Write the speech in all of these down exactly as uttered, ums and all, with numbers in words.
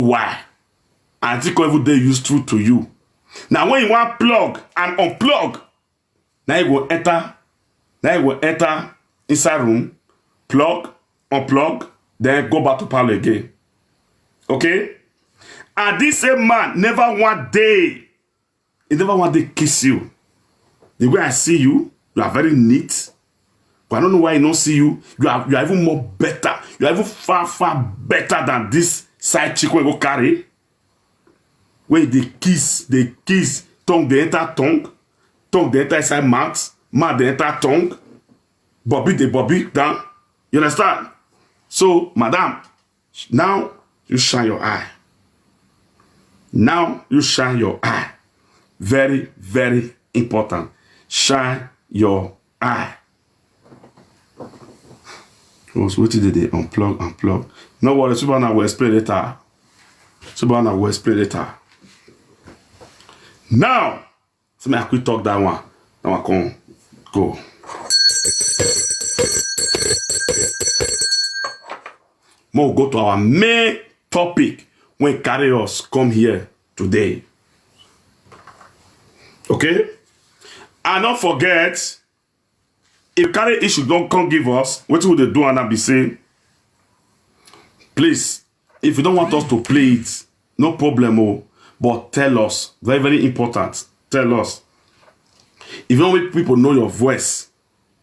why. And it come even dey useful to you. Now when you want plug and unplug, now you go enter, now you go enter inside room, plug, unplug, then go back to parlor again. Okay? And this same man never one day, he never one day kiss you. The way I see you, you are very neat. But I don't know why he don't see you. You are you are even more better. You are even far, far better than this side chick wey go carry. Wey dey kiss, dey kiss, tongue dey enter tongue, tongue dey enter inside mouth, mouth dey enter tongue, bobby dey bobby down. You understand? So, madam, now you shine your eye. Now you shine your eye. Very, very important. Shine your eye. Once wetin dey dey unplug, unplug. No worry, Subana will explain later. Subana will explain later. Now, so me I quick talk that one. That one come go. More go to our main topic when carry us come here today. Okay? And don't forget, if carry issue don't come give us, what we dey do and be say, please, if you don't want us to play it, no problem, oh, but tell us. Very, very important. Tell us. If you want make people know your voice,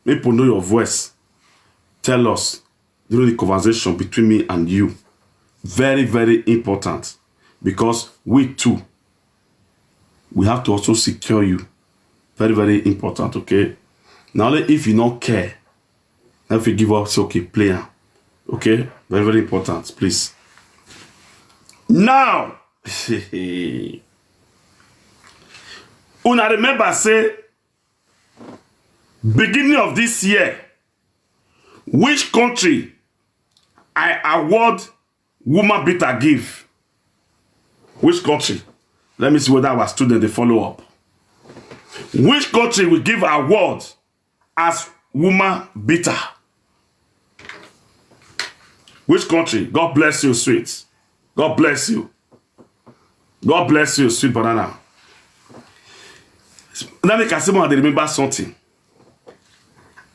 make people know your voice. Tell us during the conversation between me and you. Very, very important, because we too, we have to also secure you. Very, very important, okay? Now, only if you don't care, if you give up, say, okay, play am. Okay? Very, very important, please. Now, una remember say, beginning of this year, which country I award woman beater give? Which country? Let me see whether our student dey follow up. Which country will give award as woman beater? Which country? God bless you, sweet. God bless you. God bless you, sweet banana. Let me can someone dey remember something.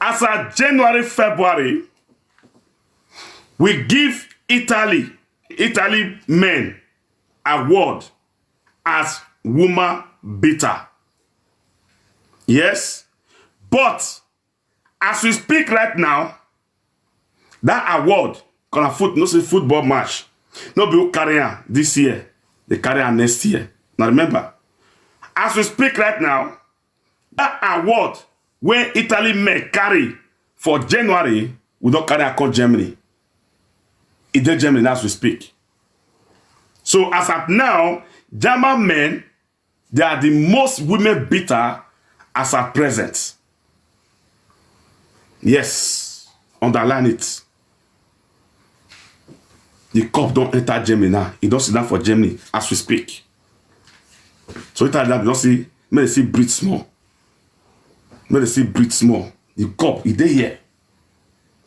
As of January, February, we give Italy, Italy men award as woman beater. Yes, but as we speak right now, that award, gonna foot, no say football match, no be who carry am this year, they carry am next year. Now remember, as we speak right now, that award wey Italy men carry for January, we don carry am come Germany. E dey Germany now as we speak. So as at now, German men, they are the most women beater as at present. Yes, underline it. The cup don enter Germany now. E don sit down for Germany as we speak. So Italy now, they don see, make they see breathe small. Make they see breathe small. The cup, e dey here.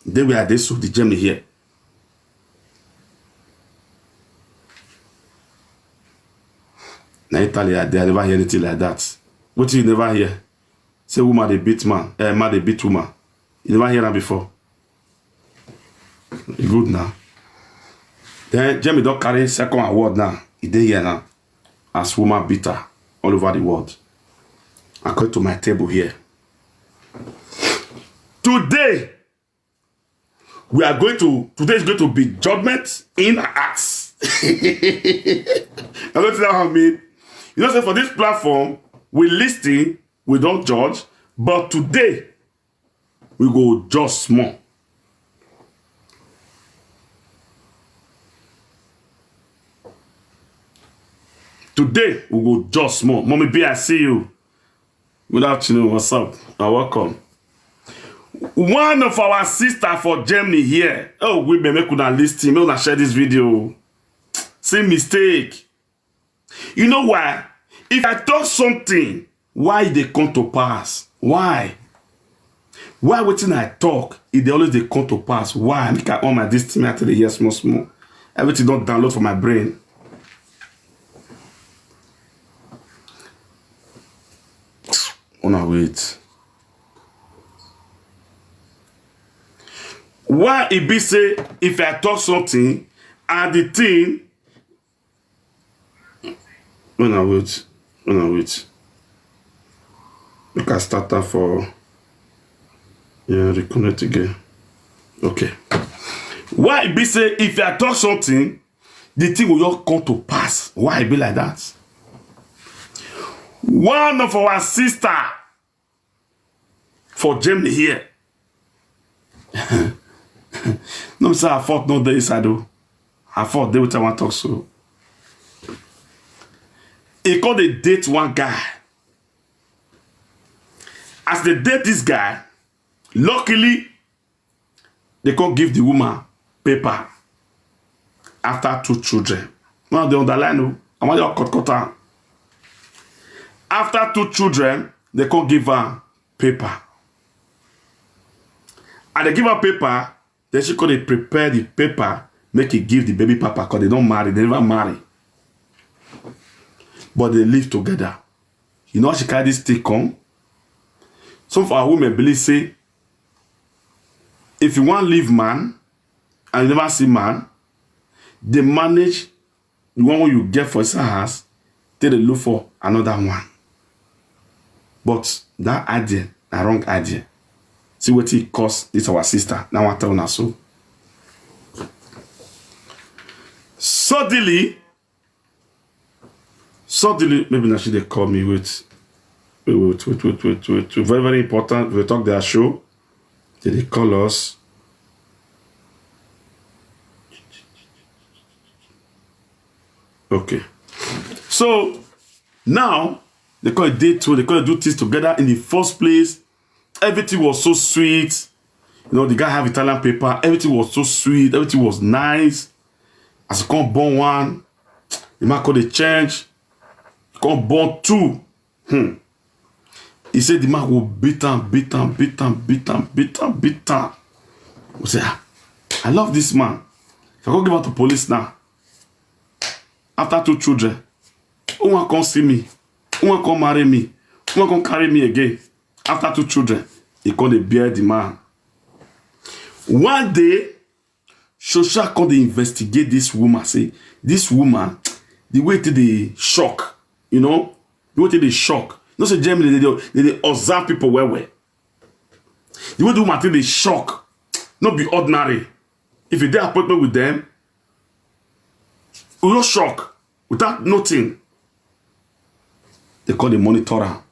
E dey where I dey so, the Germany here. Na Italy I dey, I never hear anything like that. Wetin you never hear? Say woman dey beat man, eh, man dey beat woman. You never hear am before. E good now. Then Germany don carry second award now. E dey here now as woman beater all over the world. According to my table here. Today, we are going to, today is going to be judgment in our hearts. I don't know what I mean. You know, say for this platform, we listen, we don't judge, but today, we go judge small. Today, we go judge small. Mommy B, I see you. Good afternoon, what's up? And welcome. One of our sister for Germany here. Oh, women, make una listen, make una share this video. See mistake. You know why? If I talk something, why e dey come to pass? Why? Why wetin I talk, e dey always dey come to pass? Why? Make I on my this thing, I tell you yes, small, small. Everything don download for my brain. Una wait. Why e be say if I talk something and the thing, una wait, una wait. Make I start am for, yeah, reconnect again. Okay. Why e be say if I talk something, the thing will just come to pass? Why e be like that? One of our sister for Germany here. No be say her fault no dey inside o. Her fault dey wetin I wan talk so. E come dey date one guy. As they date this guy, luckily, they come give the woman paper after two children. Now they underline o. I want you cut cut am. After two children, they come give her paper. And they give her paper, then she come dey prepare the paper, make e give the baby papa, 'cause they don't marry, they never marry. But they live together. You know how she carry this thing come? Some of our women believe say, if you wan leave man and you never see man, they manage the one wey you get for inside house, take dey look for another one. But that idea na wrong idea. See wetin e cause this our sister. Now I tell una so. Suddenly, suddenly, maybe now she dey call me. Wait, wait, wait, wait, wait, wait, wait. Very, very important. We talk their show. They dey call us. Okay. So now they call it day two. They call it do things together in the first place. Everything was so sweet. You know, the guy have Italian paper. Everything was so sweet. Everything was nice. As e come born one, the man come dey change. Come born two. Hmm. He said the man go beat am, beat am, beat am, beat am, beat am, beat am. We say, "Ah, I love this man. If I go give am to police now, after two children, who wan come see me? Who wan come marry me? Who wan come carry me again?" After two children, he come dey bear the man. One day, Shosha come dey investigate this woman. Say, this woman, the way take dey shock, you know, the way take dey shock. You know say Germany, they dey, they dey observe people well well. The way the woman take dey shock, no be ordinary. If you dey appointment with them, you no shock without nothing. They come dey monitor am.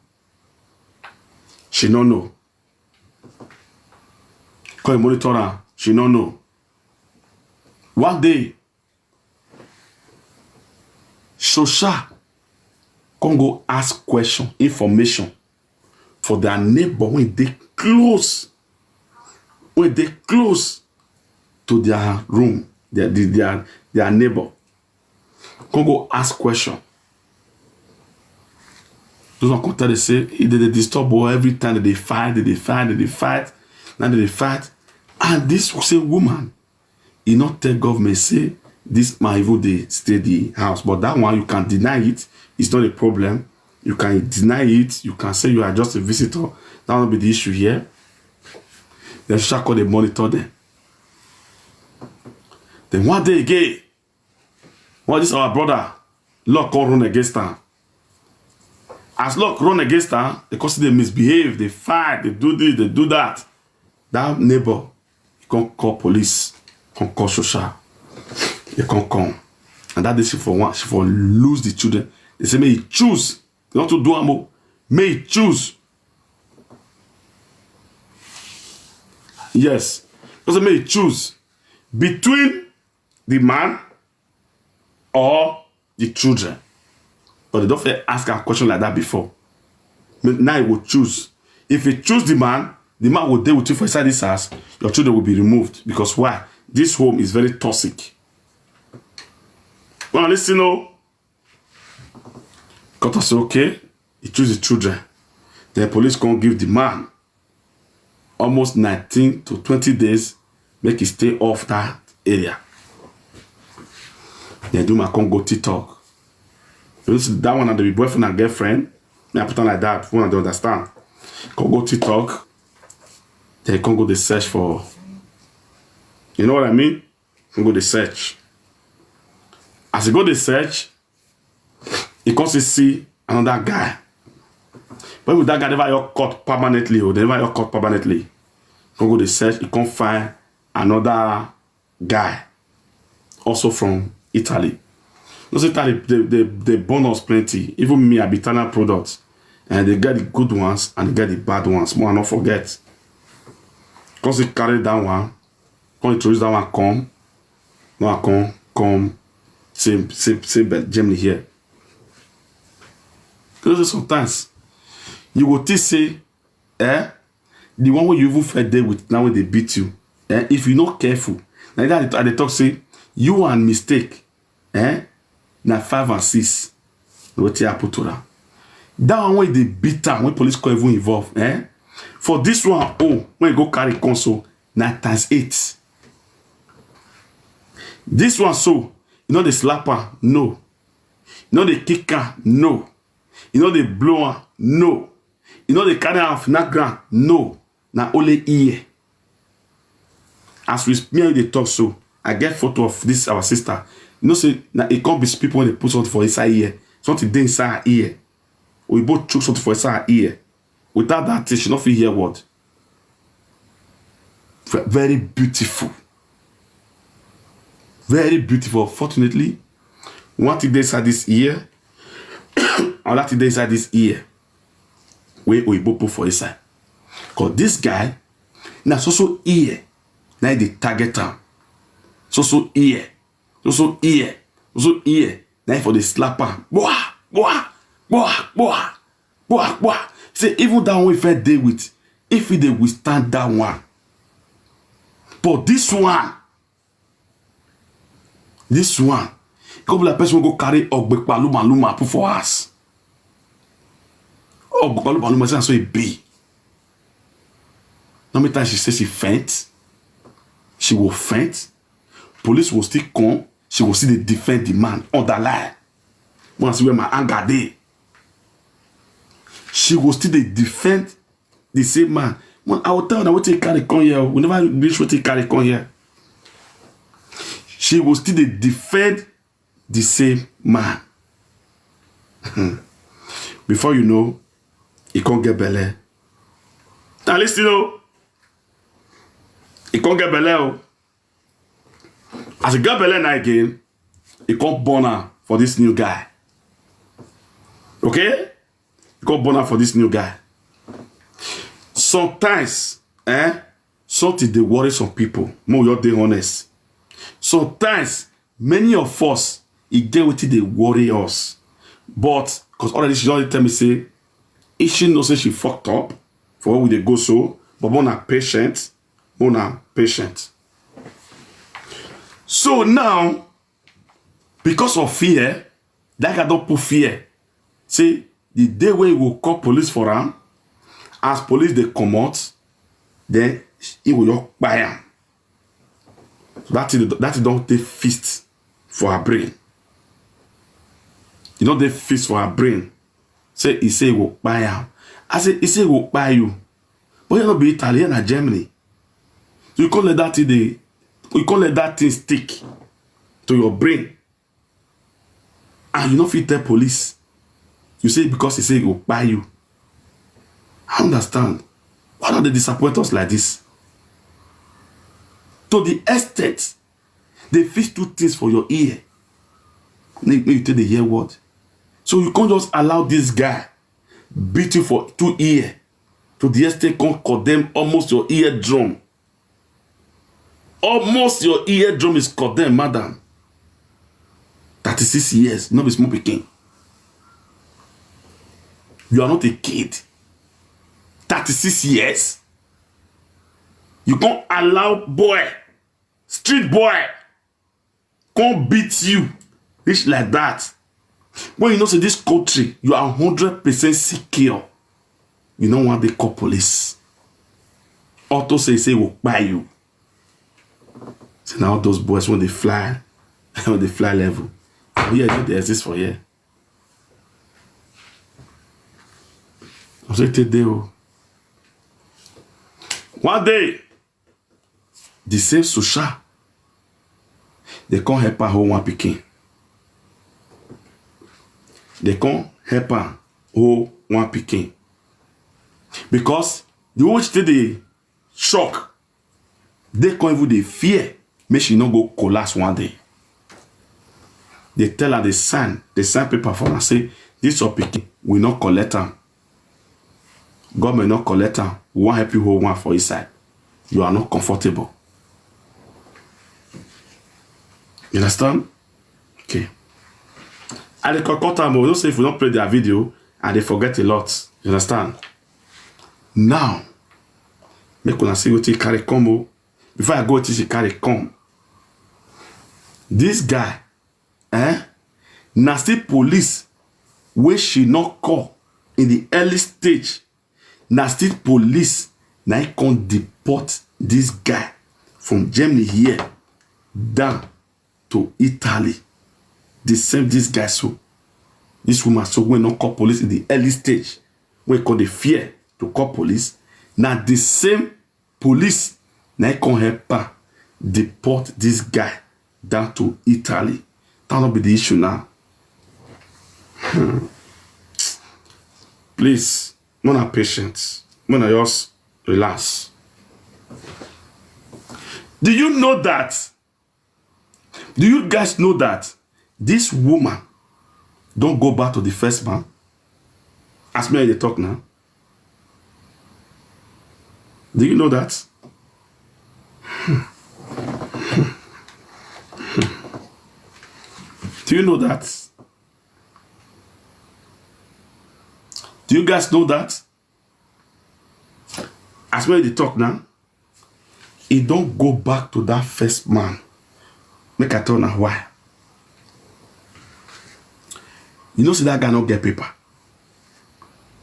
She no know. Come dey monitor am. She no know. One day, Shosha come go ask question, information for their neighbor wey dey close, wey dey close to their room, their, their, their, their neighbor. Come go ask question. Those one come tell dey say, "If they dey disturb o, every time they dey fight, they dey fight, they dey fight, now they dey fight." And this same woman, e no tell government say this man even dey stay the house. But that one, you can deny it. It's not a problem. You can deny it. You can say you are just a visitor. That no be the issue here. Then Shosha come dey monitor them. Then one day again, one this our brother, luck come run against am. As luck run against am, they come see they misbehave, they fight, they do this, they do that. That neighbor, he come call police, come call Shosha. They come come. And that day she for one, she for lose the children. They say, "May he choose." Not to do am o. May he choose. Yes. They say, "May he choose between the man or the children." But they don't fit ask a question like that before. But now he will choose. If he choose the man, the man will deal with you for inside this house. Your children will be removed. Because why? This home is very toxic. Well, listen, oh. Cut us, okay. He choose the children. The police can't give the man almost nineteen to twenty days, make he stay off that area. Then the man come go TikTok. You know, see, that one and the boyfriend and girlfriend, may I put on like that, one don't understand. Come go TikTok. Then come go dey search for, you know what I mean? Come go dey search. As you go dey search, you come see, see another guy. But with that guy never your cut permanently, or they never your cut permanently. Come go dey search, you come find another guy, also from Italy. You know say Italy, they, they, they burn us plenty. Even me, I be Italian product. And they get the good ones and they get the bad ones. More I not forget. Because they carry that one, come introduce that one, come. No, I come, come, same, same, same, but Germany here. Because sometimes you go think say, eh, the one wey you even first dey with now wey dey beat you, eh, if you no careful, na that I dey talk say you and mistake, eh, na five and six. Wetin happen to am? That one wey dey beat am, when police come even involve, eh, for this one, oh, when you go carry console, na times eight. This one so, you know the slapper, no. You know the kicker, no. You know the blower, no. You know the carry off na ground, no. Na only ear. As we me and you dey talk so, I get photo of this our sister. You know say na e come be people when they put something for inside ear. Something dey inside her ear. We both chook something for inside her ear. Without that thing, she no fit hear word. Ve- Very beautiful. Very beautiful. Fortunately, one thing dey inside this ear, another thing dey inside this ear. Wey Oyibo put for inside. Cause this guy, na so so ear, na e dey target am. So so ear, so so ear, so so ear, na e for dey slap am. Boa, boa, boa, boa, boa, boa. Say even that one wey first dey with, if he dey withstand that one. But this one, this one, e come be like person wey go carry ogbe paluma luma put for house. Ogbe paluma luma, say na so e be. No many times she say she faint, she will faint. Police will still come. She will still dey defend the man on the line. Wanna see where my anger dey? She will still dey defend the same man. When I will tell her wetin carry come here. We never reach wetin carry come here. She will still dey defend the same man. Before you know, he can't get belle. Now listen, oh, he can't get belle. Oh. As he get belle now again, he can't born her for this new guy. Okay? He can't born her for this new guy. Sometimes, eh, something dey worry some people. Mo your dey honest. Sometimes many of us, e get wetin dey worry us. But because already she already tell me say, if she know say she fucked up for where we dey go so, but more na patient, more na patient. So now, because of fear, that guy don put fear. Say the day wey he go call police for am, as police dey comot, then he go just kpai am. So that thing, that thing don dey fixed for her brain. E don dey fixed for her brain. Say he say he go kpai am. I say he say he go kpai you. But you no be Italy, you na Germany. So you can't let that thing dey, you can't let that thing stick to your brain. And you no fit tell police. You say because he say he go kpai you. I understand. Why don't they disappoint us like this? To the extent they fix two things for your ear. Make, make you take the hear word. So you can't just allow this guy beat you for two ear. To the extent come condemn almost your eardrum. Almost your eardrum is condemned, madam. Thirty-six years, no be small pikin. You are not a kid. Thirty-six years. You can't allow boy, street boy, come beat you, reach like that. When you know say this country, you are hundred percent secure. You no want dey call police. Auto say say will buy you. So now all those boys when they fly, when they fly level, we are they exist for here. I say today, oh, One day, the same Susha, they come help her hold one pikin. They come help her hold one pikin. Because the way she take dey shock, they come even dey fear make she no go collapse one day. They tell her, they sign, they sign paper for her, say, "This your pikin, we no collect am. Government no collect am. We wan help you hold one for inside. You are not comfortable." You understand? Okay. I dey cut, cut am o. You know say if we don't play their video, I dey forget a lot. You understand? Now, make una see wetin carry come o. Before I go, wetin she carry come. This guy, eh? Na still police wey she no call in the early stage. Na still police na him come deport this guy from Germany here down to Italy. The same this guy so, this woman so, wey no call police in the early stage, wey come dey fear to call police. Na the same police na him come help her deport this guy down to Italy. That no be the issue now. Hmm. Please, una patient. Una just relax. Do you know that? Do you guys know that this woman don't go back to the first man? As me, they talk now. Do you know that? Do you know that? Do you guys know that? As me, they talk now. He don't go back to that first man. Make I tell una why. You know, see that guy not get paper.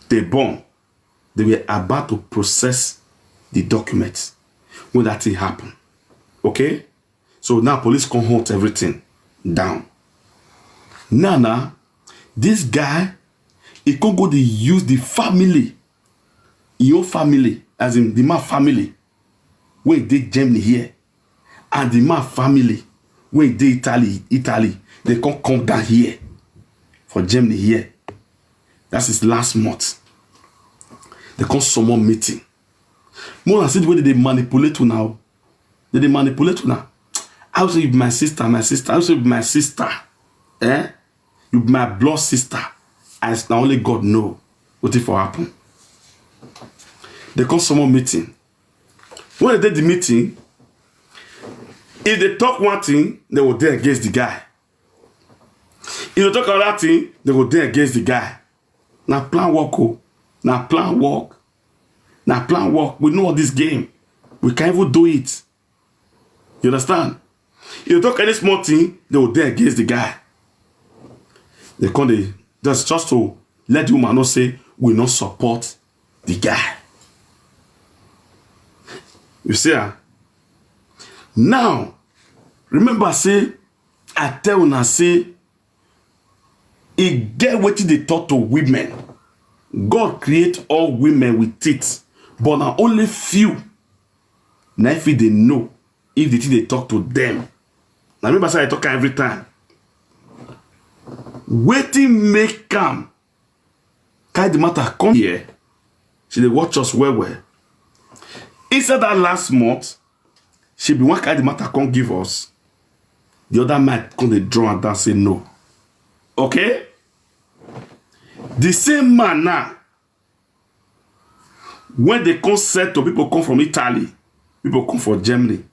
They born. They were about to process the documents when that thing happened. Okay? So now police come hunt everything down. Now, now, this guy, he could go dey use the family, your family, as in the man family, wey dey Germany here, and the man family wey dey Italy, Italy, they come come down here for Germany here. That is last month. They come summon meeting. More than see the way they dey manipulate you now. They dey manipulate you now. I will say you be my sister, my sister. I will say you be my sister. Eh? You be my blood sister. As na only God know what if happen. They come summon meeting. When they did the meeting, if they talk one thing, they will dey against the guy. If they talk another thing, they will dey against the guy. Now plan work, oh. Now plan work. Now plan work. We know this game. We can even do it. You understand? You talk any small thing, they will dey against the guy. They come dey just, just to let the woman know say we no support the guy. You see, ah? Now, remember say, I tell una say, e get wetin dey talk to women. God create all women with teeth, but na only few na if they know if the thing they talk to them. Now remember say I talk every time. Wetin make am carry the matter come here? She dey watch us well well. Inside that last month, she be one carry the matter come give us. The other man come dey draw and down say no. Okay? The same man now, when they come settle, people come from Italy, people come from Germany.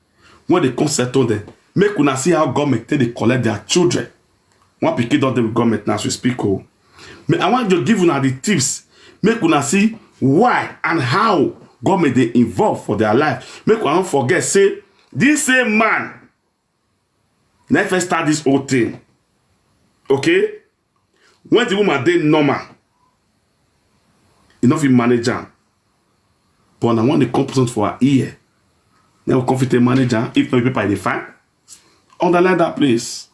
When they come settle them, make una see how government take dey collect their children. One pikin don dey with government now as we speak. Oh, me, I want to give una the tips. Make una see why and how government dey involve for their life. Make una no forget say this same man na first start this whole thing. Okay? When the woman dey normal, e no fit manage am. But na when they come put something for her ear, then we come fit take manage am. If no paper, e dey fine. Underline that place.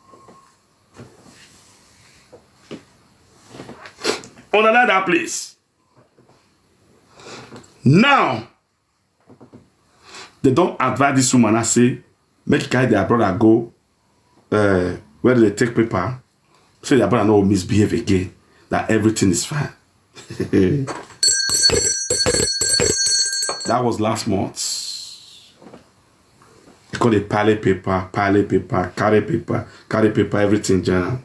Underline that place. Now, They don't advise this woman. I say, make e carry their brother go, uh, where they take paper. Say their brother no misbehave again. That everything is fine. That was last month. They call it pile paper, pile paper, carry paper, carry paper, everything general.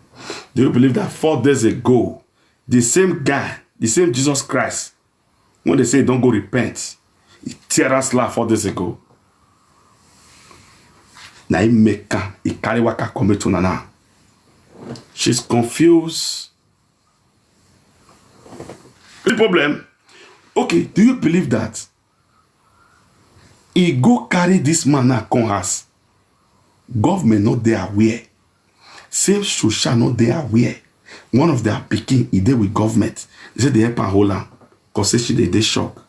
Do you believe that four days ago, the same guy, the same Jesus Christ, when they say don't go repent, he tear us laugh four days ago. Now he make am, he carry waka come to Nana. She's confused. The problem, okay, do you believe that he go carry this man now come house? Government not there aware. Same social not there aware. One of their picking, he dey with government. They say they help her hold am. Cause say she dey dey shock.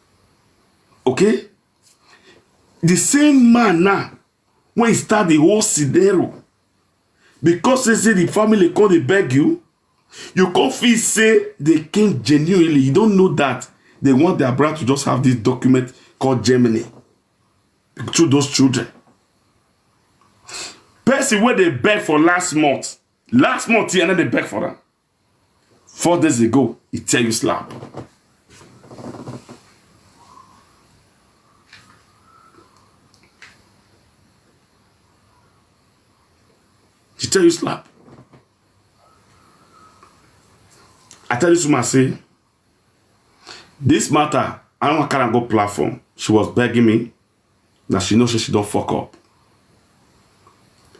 Okay? The same man now, when he start the whole scenario, because they say the family come dey beg you, you come feel say the king genuinely, you don't know that they want their brother to just have this document called Germany to those children. Person wey dey beg for last month, last month here, na dey beg for am. Four days ago, he tell you slap. He tell you slap. I tell this woman, say, this matter, I don't carry am go platform. She was begging me. Now she know say she don't fuck up.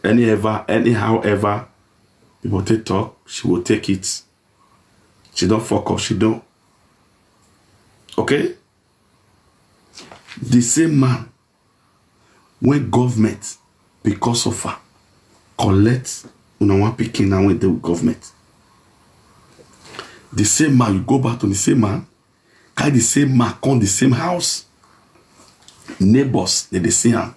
Any ever, anyhow ever, people take talk, she will take it. She don't fuck up, she don't. Okay? The same man, when government, because of her, collect una one pikin now when they with government. The same man, you go back to the same man, carry the same man, come the same house. Neighbors, they dey see am.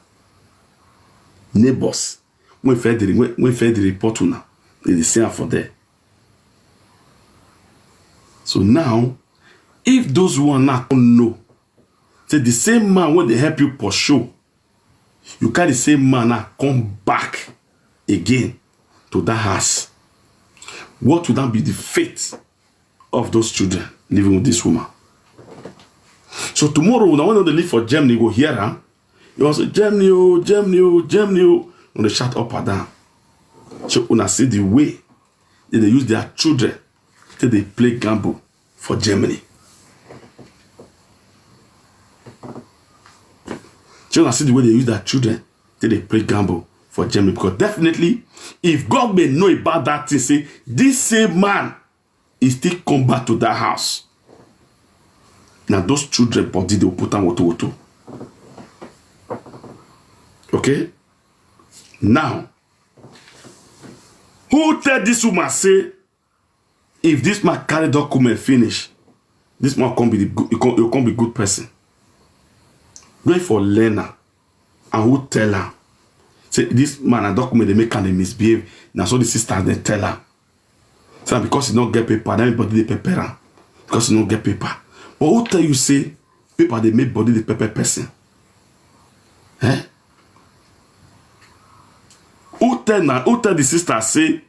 Neighbors, when fair the, when, when fair the report una, they dey see am for there. So now, if those one now come know, say the same man when they help you pursue, you carry the same man now come back again to that house. What would that be the fate of those children living with this woman? So tomorrow, now when they leave for Germany, go hear her. You want say, "Germany, oh, Germany, oh, Germany, oh." When they shout up and down. So una see the way they dey use their children till they play gamble for Germany. So una see the way they use their children till they play gamble for Germany, because definitely, if government know about that thing, say this same man, he still come back to that house. Now those children body they put on woto woto. Okay? Now, who tell this woman say if this man carry document finish, this man come be the good, he come, he come be good person? Wait for learner. And who tell her? Say this man and document they make and they misbehave. Now so the sisters they tell her. So because he don't get paper, then everybody they prepare am. Because he don't get paper. But who tell you say paper they make body the pepper person? Eh? Who tell now? Who tell the sister say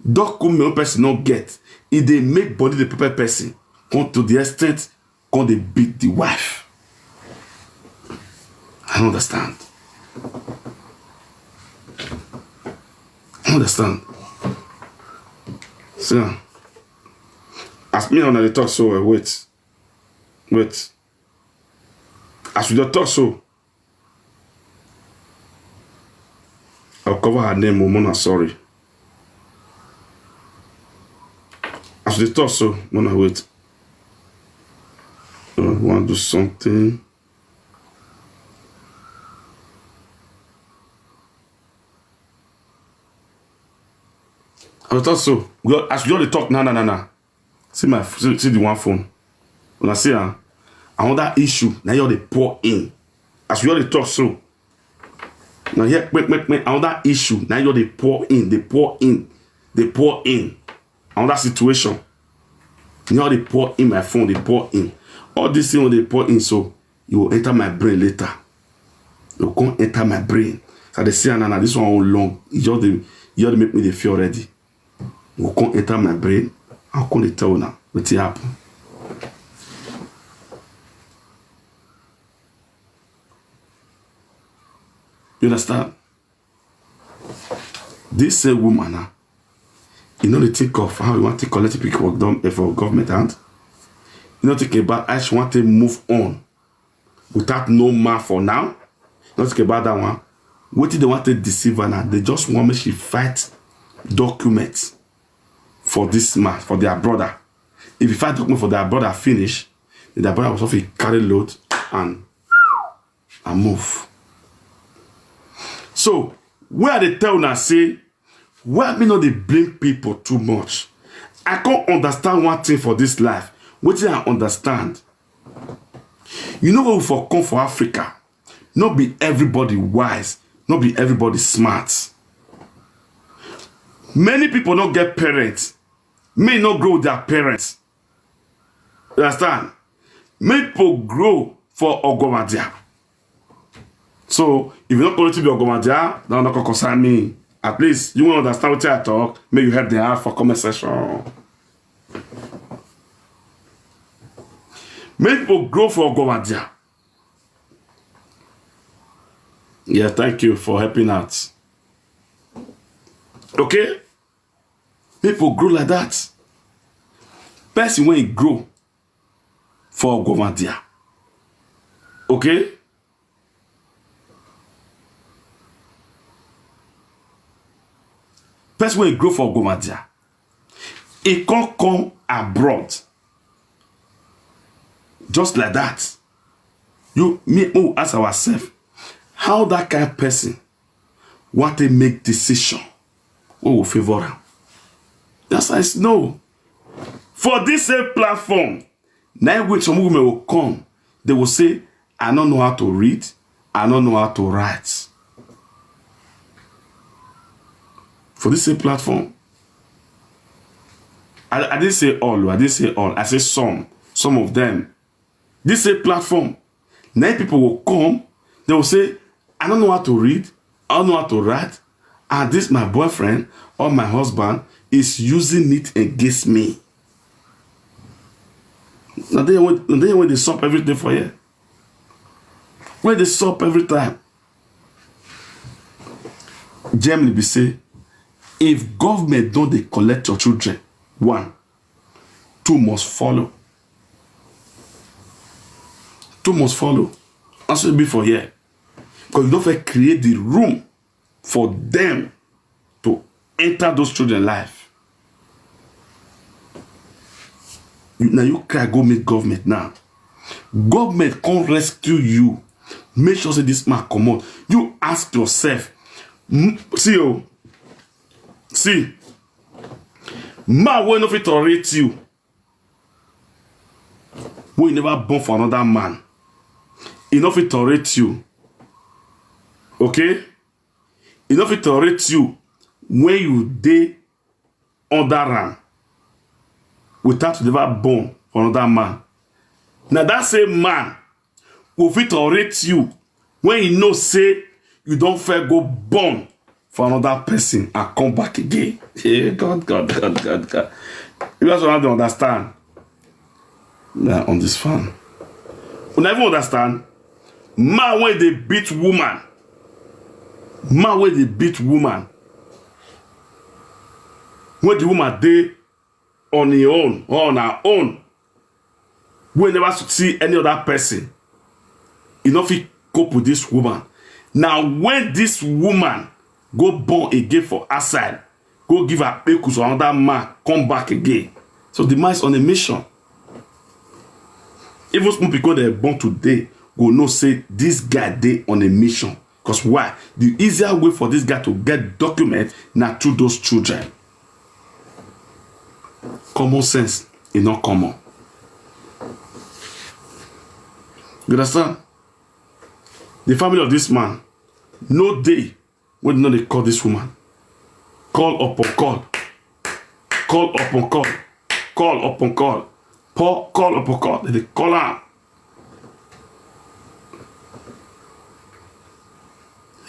document person not get? If they make body the pepper person, come to the extent come they beat the wife. I don't understand. I don't understand. So, as me and I talk so, uh, wait, wait. As we dey talk so, I'll cover her name, Omona, sorry. As we dey talk so, Mona, wait. I want to do something. I talk so. We all, as we all dey talk, na, na, na, na. See my, see, see the one phone. When I see, ah, another issue, now you all dey pour in. As we all dey talk so. Now here, quick, quick, quick, another issue, now you all dey pour in, they pour in, they pour in. Another situation. You all dey pour in my phone, they pour in. All this thing wey they pour in, so you will enter my brain later. Dem go come enter my brain. So I dey see am now, now this one wan long. E just dey, e just dey make me dey fear already. Dem go come enter my brain. I go come dey tell una wetin happen. You understand? This same woman now, you know, dey think of how you want to collect people work done, eh, for government hand. You know, think about how she want to move on without no man for now. You know, think about that one. Wetin dem want to deceive her now? Dem just want make she fight documents for this man, for their brother. If you fight document for their brother finish, then their brother go fit carry load and and move. So, where I dey tell una say, why me no dey blame people too much? I come understand one thing for this life. Wetin I understand? You know, when we for come for Africa, no be everybody wise, no be everybody smart. Many people no get parents. Me no grow with their parents. You understand? Many people grow for Ogomadia. So, if you no quality be Ogomadia, that no come concern me. At least you wan understand wetin I talk, make you help dem out for comment section. Many people grow for Ogomadia. Yeah, thank you for helping out. Okay? People grow like that. Person wey grow for Ogomadia. Okay? Person wey grow for Ogomadia, e come come abroad. Just like that. You, me, we ask ourselves, how that kind person want to make decision wey go favour am? That's why it's no. For this same platform, na im wey some women will come, they will say, "I no know how to read, I no know how to write." For this same platform, I, I didn't say all, I didn't say all, I say some, some of them. This same platform, na im people will come, they will say, "I don't know how to read, I don't know how to write, and this my boyfriend or my husband is using it against me." Na there wey, na there wey dey sup every day for here. Wey dey sup every time. Germany be say, if government don dey collect your children, one, two must follow. Two must follow. As e be for here. Because you don first create the room for them to enter those children life. You, now you cry go meet government now. Government come rescue you. Make sure say this man comot. You ask yourself. Mm, see, oh, see, man wey no fit tolerate you, wey you never born for another man, e no fit tolerate you. Okay? E no fit tolerate you when you dey under am without you never born for another man. Na that same man go fit tolerate you when e know say you don first go born for another person and come back again. Hey, God, God, God, God, God. You guys don't have to understand. Now on this farm. Una even understand? Man wey dey beat woman. Man wey dey beat woman. When the woman dey on her own or on her own, wey never see any other person, e no fit cope with this woman. Now when this woman go born again for outside, go give her pekus to another man, come back again. So the man is on a mission. Even small pikin dem born today go know say this guy dey on a mission. Because why? The easier way for this guy to get document na through those children. Common sense, e no common. You understand? The family of this man no dey wey dem no dey call this woman. Call upon call. Call upon call. Call upon call. Pour, call upon call. Dem dey call am.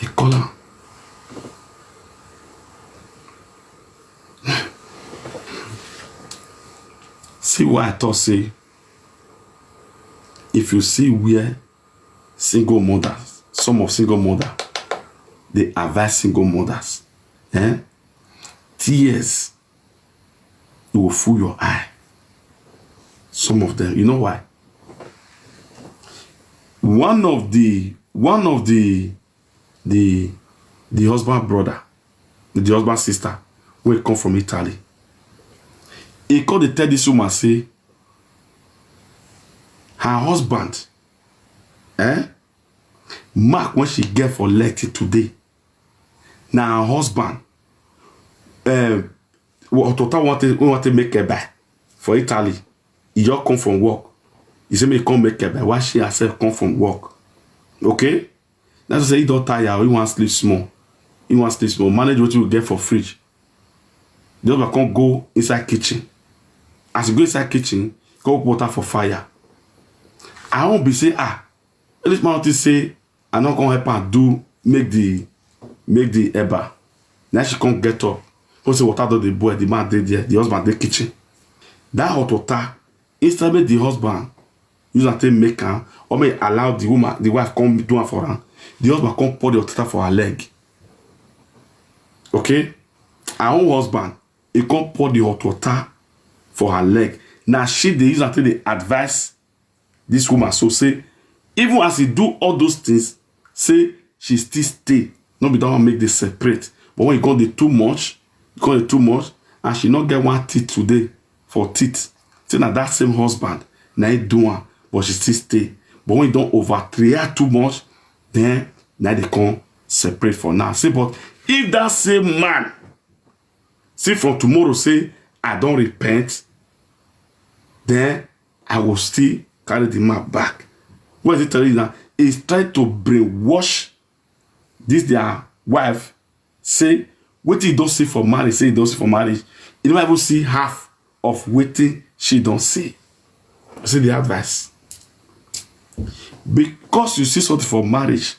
He call am. See why I talk say, if you see where single mothers, some of single mother, they advise single mothers, eh? Tears, it will full your eye. Some of them, you know why? One of the one of the the the husband brother, the husband sister, wey come from Italy, he come dey tell this woman say her husband, eh, mark when she get for leg till today. Now her husband, um, Otota wanted we wanted make a buy for Italy. He just come from work. He say make he come make a buy. Why she herself come from work? Okay. That's say he don't tire. He want sleep small. He want sleep small. Manage what you get for fridge. The husband come go inside kitchen. As he go inside kitchen, go put water for fire. I won't be say, ah, this man want to say, I not gonna help her do make the make the eba. Now she can't get up. Go say water do the boy, the man did there, the husband the kitchen. That hot water, instead make the husband use and take make am, or may allow the woman, the wife come do am for am. The husband come pour the hot water for her leg. Okay? Her own husband, he come pour the hot water for her leg. Now she dey use and take dey advise this woman. So say, even as he do all those things, say she still stay. No be that one make they separate. But when you go dey too much, you go dey too much, and she not get one teeth today for teeth. Say na that same husband, na he do am, but she still stay. But when you don't over try too much, then now they come separate for now. Say, but if that same man see from tomorrow say, I don't repent, then I will still carry the man back. What is he telling you now? He's trying to brainwash this their wife. Say, what he don't see for marriage, say he don't see for marriage. He never even see half of what she don't see. See the advice. Because you see something for marriage,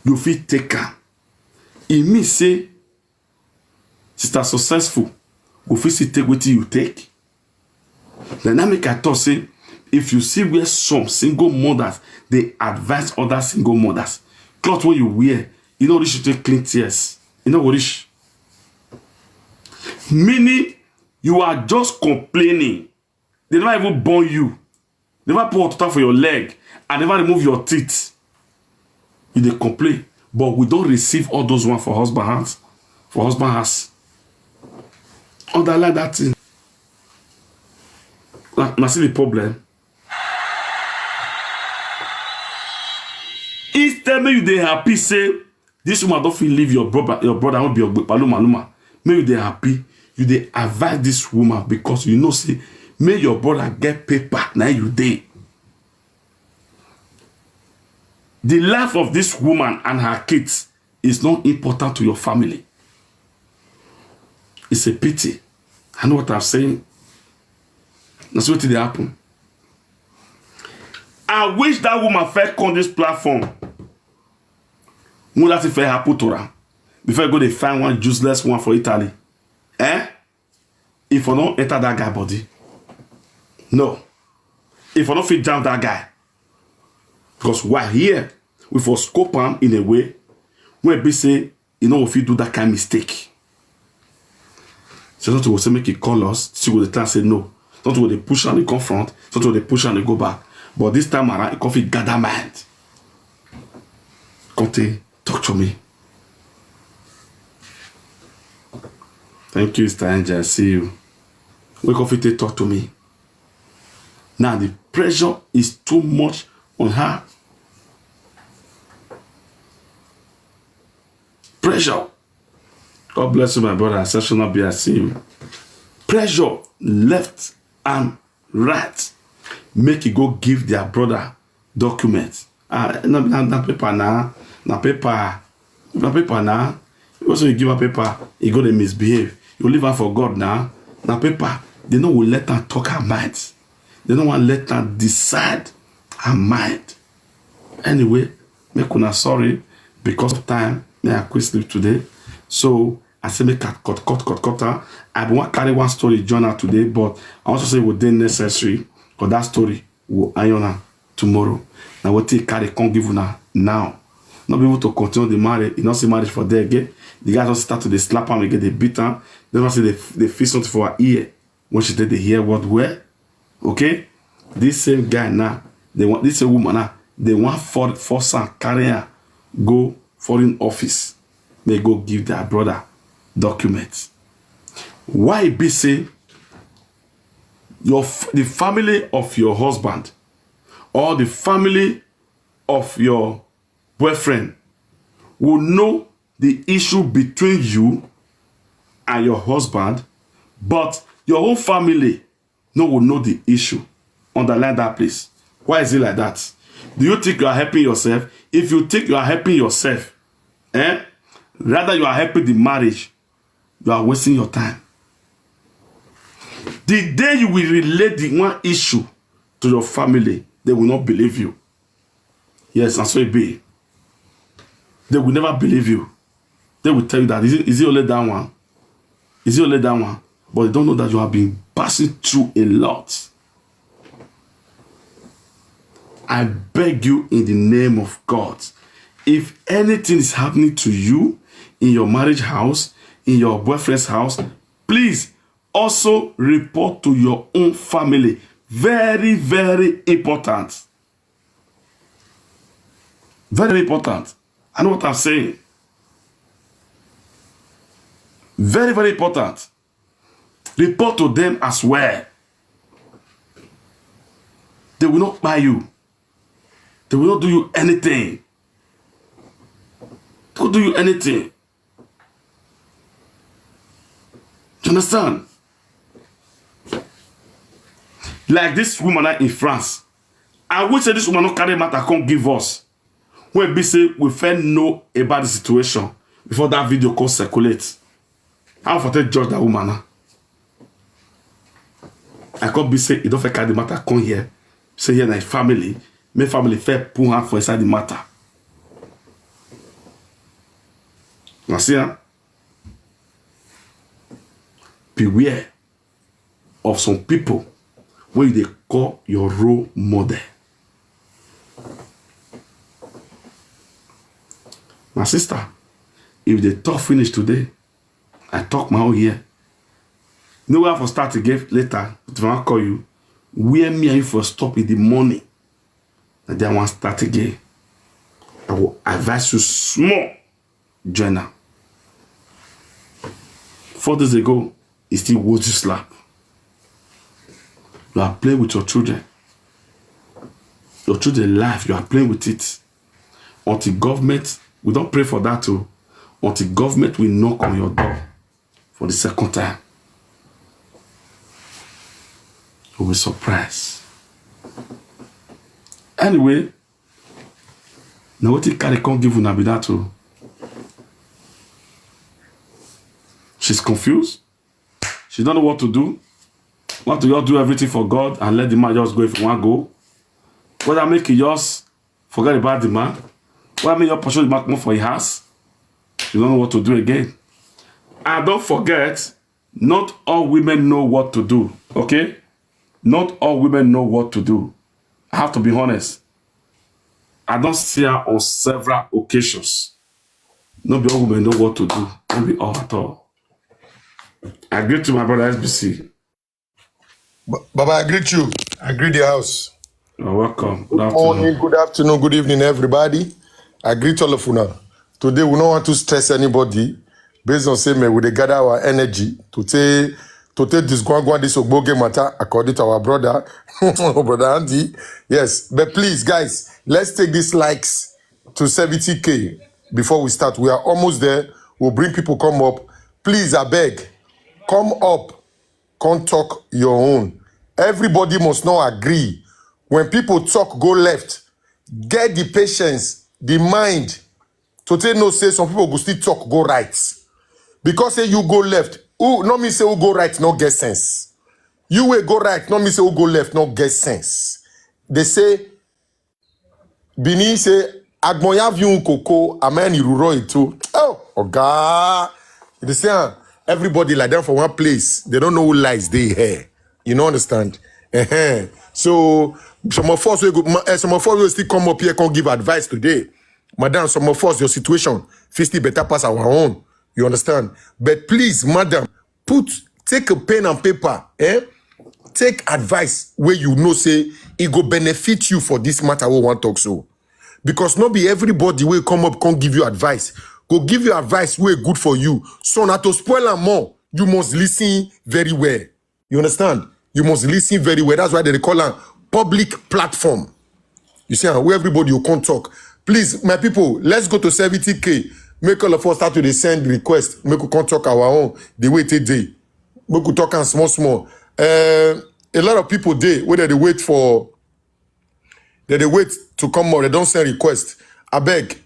you feel take am. It means say, sister successful, go fit still take what you take. Then that make I talk say, if you see where some single mothers, they advise other single mothers, cloth when you wear, you know, this should take clean tears. You know what this? Meaning, you are just complaining. They never even born you. Never pour water for your leg. And never remove your teeth. You dey complain. But we don't receive all those one for husband hands. For husband house. Underline that thing. Now, now see the problem. Instead, make you dey happy say this woman don't feel leave your brother, your brother won't be your paluma luma. Make you dey happy. You dey advise this woman because you know say make your brother get paper, now you dey. The life of this woman and her kids is not important to your family. It's a pity. I know what I'm saying. That's what did happen. I wish that woman fell on this platform. When that thing fell happen to her, before I go, they find one useless one for Italy. Eh? If I don't enter that guy body, no. If I don't fit jam that guy, because while here, we for scope am in a way where be say, you know, if you do that kind of mistake, so not to say make it call us, she will try say no. Not to they push and they confront, not to they push and they go back. But this time around, it could fit gather mind. Conte, talk to me. Thank you, Sister Angel. I see you. We could fit talk to me. Now the pressure is too much on her. Pressure. God bless you, my brother. Exceptional be I see you. Pressure left and right. Make you go give their brother document. Ah, na, na, na paper na, na paper, na paper na. You also you give a paper, you go dey misbehave. You leave her for God na, na paper. They no will let her talk her mind. They no want let her decide her mind. Anyway, make una sorry. Because of time, may I quit sleep today. So I say make I cut, cut, cut, cut am. I bin wan carry one story join am today, but I also say e go dey necessary for that story. We go iron am tomorrow. Na wetin e carry come give una now. No be able to continue the marriage. You no see marriage for there again. The guy don start to dey slap am again, dey beat am. Dem don say dey, dey feel something for her ear when she take dey hear word well. Okay? This same guy now, they want this same woman now, they want for, force am, carry am, go foreign office. They go give their brother documents. Why e be say your f-, the family of your husband or the family of your boyfriend will know the issue between you and your husband, but your own family no will know the issue? Underline that, please. Why is it like that? Do you think you are helping yourself? If you think you are helping yourself, eh, rather you are helping the marriage, you are wasting your time. The day you will relate the one issue to your family, they will not believe you. Yes, and so it be. They will never believe you. They will tell you that, is it, is it only that one? Is it only that one? But they don't know that you have been passing through a lot. I beg you in the name of God, if anything is happening to you in your marriage house, in your boyfriend's house, please also report to your own family. Very, very important. Very important. I know what I'm saying. Very, very important. Report to them as well. They will not buy you. They will not do you anything. They will do you anything. You understand? Like this woman in France. I wish say this woman no carry matter come give us. When be say we first know about the situation before that video come circulate. How for take judge that woman now? I come be say e don fit carry the matter come here. Say here na him family. Make family first put hand for inside the matter. Now see, huh? Beware of some people wey you dey call your role model. My sister, if they talk finish today, I talk my own here. No way for start again later. If I call you, where me and you for stop in the morning, and then I want start again. I will advise you small. Join am. Four days ago, e still hold you slap. You are playing with your children. Your children life, you are playing with it. Until government, we don't pray for that too. Until government will knock on your door for the second time, you will be surprised. Anyway, na wetin carry come give una be that o. She's confused. She don't know what to do. Want to just do everything for God and let the man just go if he want go. Whether make he just forget about the man, whether make you pursue the man comot for his house. She don't know what to do again. And don't forget, not all women know what to do. Okay? Not all women know what to do. I have to be honest. I don't see her on several occasions. Not be all women know what to do. Not be all at all. I agree to my brother S B C. Baba, I greet you. I greet the house. You're welcome. Good morning, good afternoon, good evening, everybody. I greet all of you now. Today, we don't want to stress anybody. Based on say, man, we dey gather our energy to take to take this gwangwan, this ogboge matter, according to our brother, brother Andy. Yes, but please, guys, let's take these likes to seventy K before we start. We are almost there. We'll bring people come up. Please, I beg, come up, come talk your own. Everybody must not agree. When people talk, go left. Get the patience, the mind to take know say some people go still talk go right. Because say you go left, who no mean say who go right no get sense. You wey go right no mean say who go left no get sense. They say Benin say Agbon ya viun koko, amen iruro ito. Oh, oga. You dey see am, everybody like them for one place. They don't know who lies they here. You know, understand? Ehen. So some of us will go, ma- eh, some of us will still come up here, come give advice today. Madam, some of us, your situation fit still better pass our own. You understand? But please, madam, put take a pen and paper, eh? Take advice where you know say it go benefit you for this matter we wan talk so. Because not be everybody will come up, come give you advice. Go give you advice where good for you. So not to spoil am more, you must listen very well. You understand? You must listen very well. That's why they call am public platform. You see, ah, where everybody will come talk. Please, my people, let's go to seventy K. Make all of us start to dey send request. Make we come talk our own. The way it dey. Make we talk am small, small. Uh, a lot of people dey where they wait for, they dey wait to come up. They don't send request. I beg.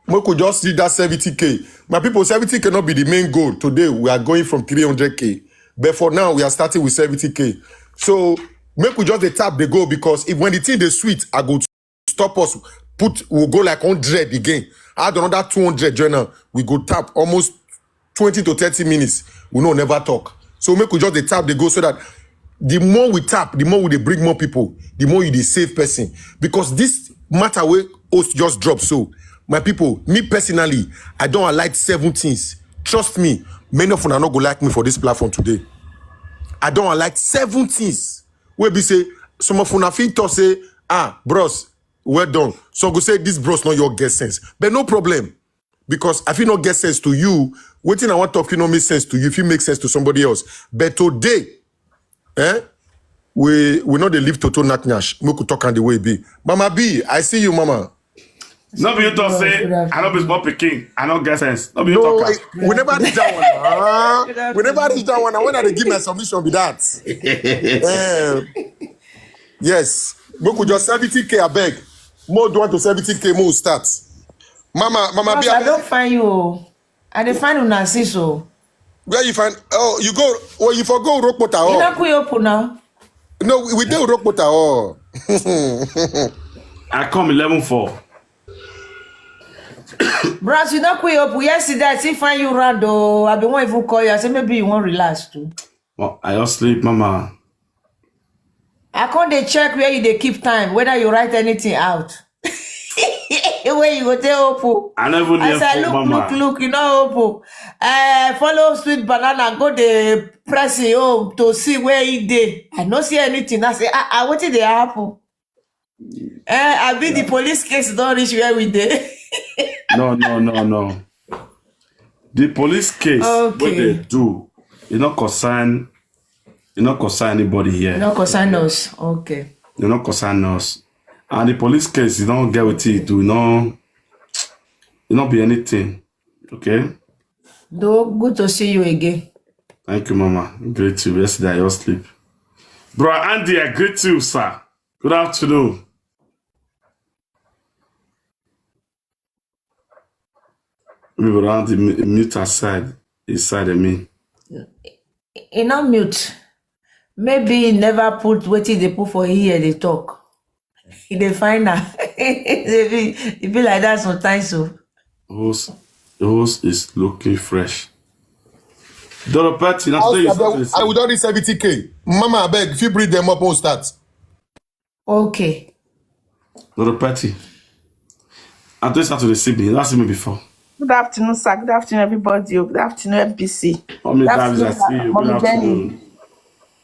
Make we just see that seventy K. My people, seventy K not be the main goal. Today, we are going from three hundred K. But for now, we are starting with seventy K. So make we just dey tap the goal, because if when the thing dey sweet, I go stop us, put, we'll go like hundred again. Add another two hundred join am. We go tap almost twenty to thirty minutes. We no never talk. So make we just dey tap the goal, so that the more we tap, the more we dey bring more people, the more you dey save person. Because this matter wey host just drop so, my people, me personally, I don alight seven things. Trust me, many of una no go like me for this platform today. I don alight seven things wey be say some of una fit talk say, "Ah, bros, well done." Some go say, "This bros no your get sense." But no problem, because I fit not get sense to you. Wetin I want talk fit not make sense to you, if it makes sense to somebody else. But today, eh, we we not dey live toto naknash. Make we talk am the way it be. Mama B, I see you, mama. No be you talk say I no be small pikin, I no get sense. No be you No, talk I, am. We never reach that one. Ah, we never reach that one. And when I dey give my submission be that. Eh, yes. Make we just seventy K, I beg. More do want to seventy K, more start. Mama, Mama B, Bros, I abeg. Don't find you. Oh. I dey find una see so. Where you find? Oh, you go. Well, you for go Rokpota. You Oh, not quit open now. No, we, we dey Rokpota. Oh, I come eleven four. Bros, you not quit open. Yesterday, I see find you round. Oh, I been want even call you. I say maybe you want relax too. Well, I just sleep, mama. I come dey check where you dey keep time, whether you write anything out. Where you go take open. I never As near I phone, look, mama. Look, look, you know open. I follow sweet banana, go the pressing home to see where he dey. I no see anything. I say, ah, ah, wetin dey happen? Eh, I be the police case don't reach where we dey. No, no, no, no. The police case, what they Okay. Do, it not concern, it not concern anybody here. No concern us. Okay. They not concern us. And the police case, you don't get with it. Do no, it not be anything. Okay. Though good to see you again. Thank you, mama. Great to you. Yesterday I just sleep. Bro Andy, I greet you, sir. Good afternoon. Maybe around the mu- mute aside, inside of me. He not mute. Maybe he never put wetin they put for here. They talk. He dey find her. They be, it be like that sometimes. So Host, host is looking fresh. Doro Patty, now today is I, I will don reach seventy K. Mama, I beg, if you bring them up, we'll start. Okay. Doro Patty. I just have to receive me. That's me before. Good afternoon, sir. Good afternoon, everybody. Oh, good afternoon, F B C. How many Good times I afternoon, see you? Good Mommy Jenny. Afternoon.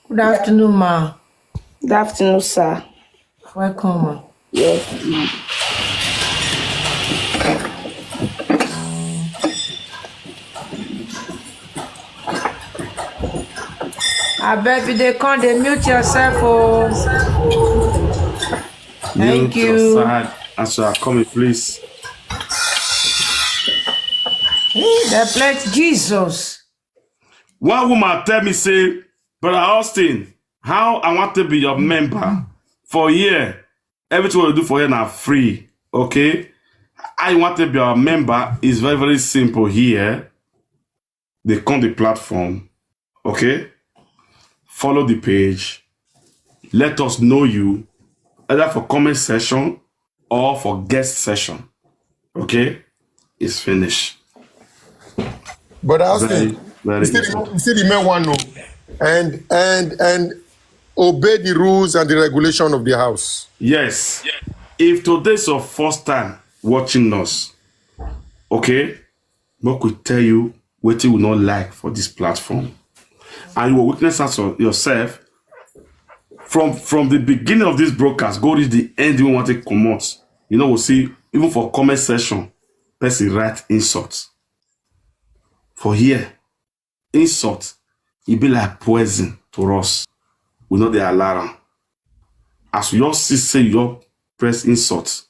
Good afternoon, ma. Good afternoon, sir. Welcome, ma. Yes, ma'am. I beg you, they come, they mute yourself. Oh. Thank Mute your you. Side. As you are coming, please. Hey, the plate, Jesus. One woman tell me, say, "Brother Austin, how I want to be your member for here? Everything we do for here now free, okay? I want to be your member. It's very, very simple here. They come the platform, okay? Follow the page. Let us know you, either for comment section or for guest session. Okay? It's finished. But Austin, very, very you still, you still the main one, no? And and and obey the rules and the regulation of the house. Yes. If today's your first time watching us, okay, make we tell you what you will not like for this platform. And you will witness us yourself from from the beginning of this broadcast, go reach the end you want to come out. You know, we'll see, even for comment section, person write insult. For here, insult, it be like poison to us. We know the alarm. As we all see say you all press insult,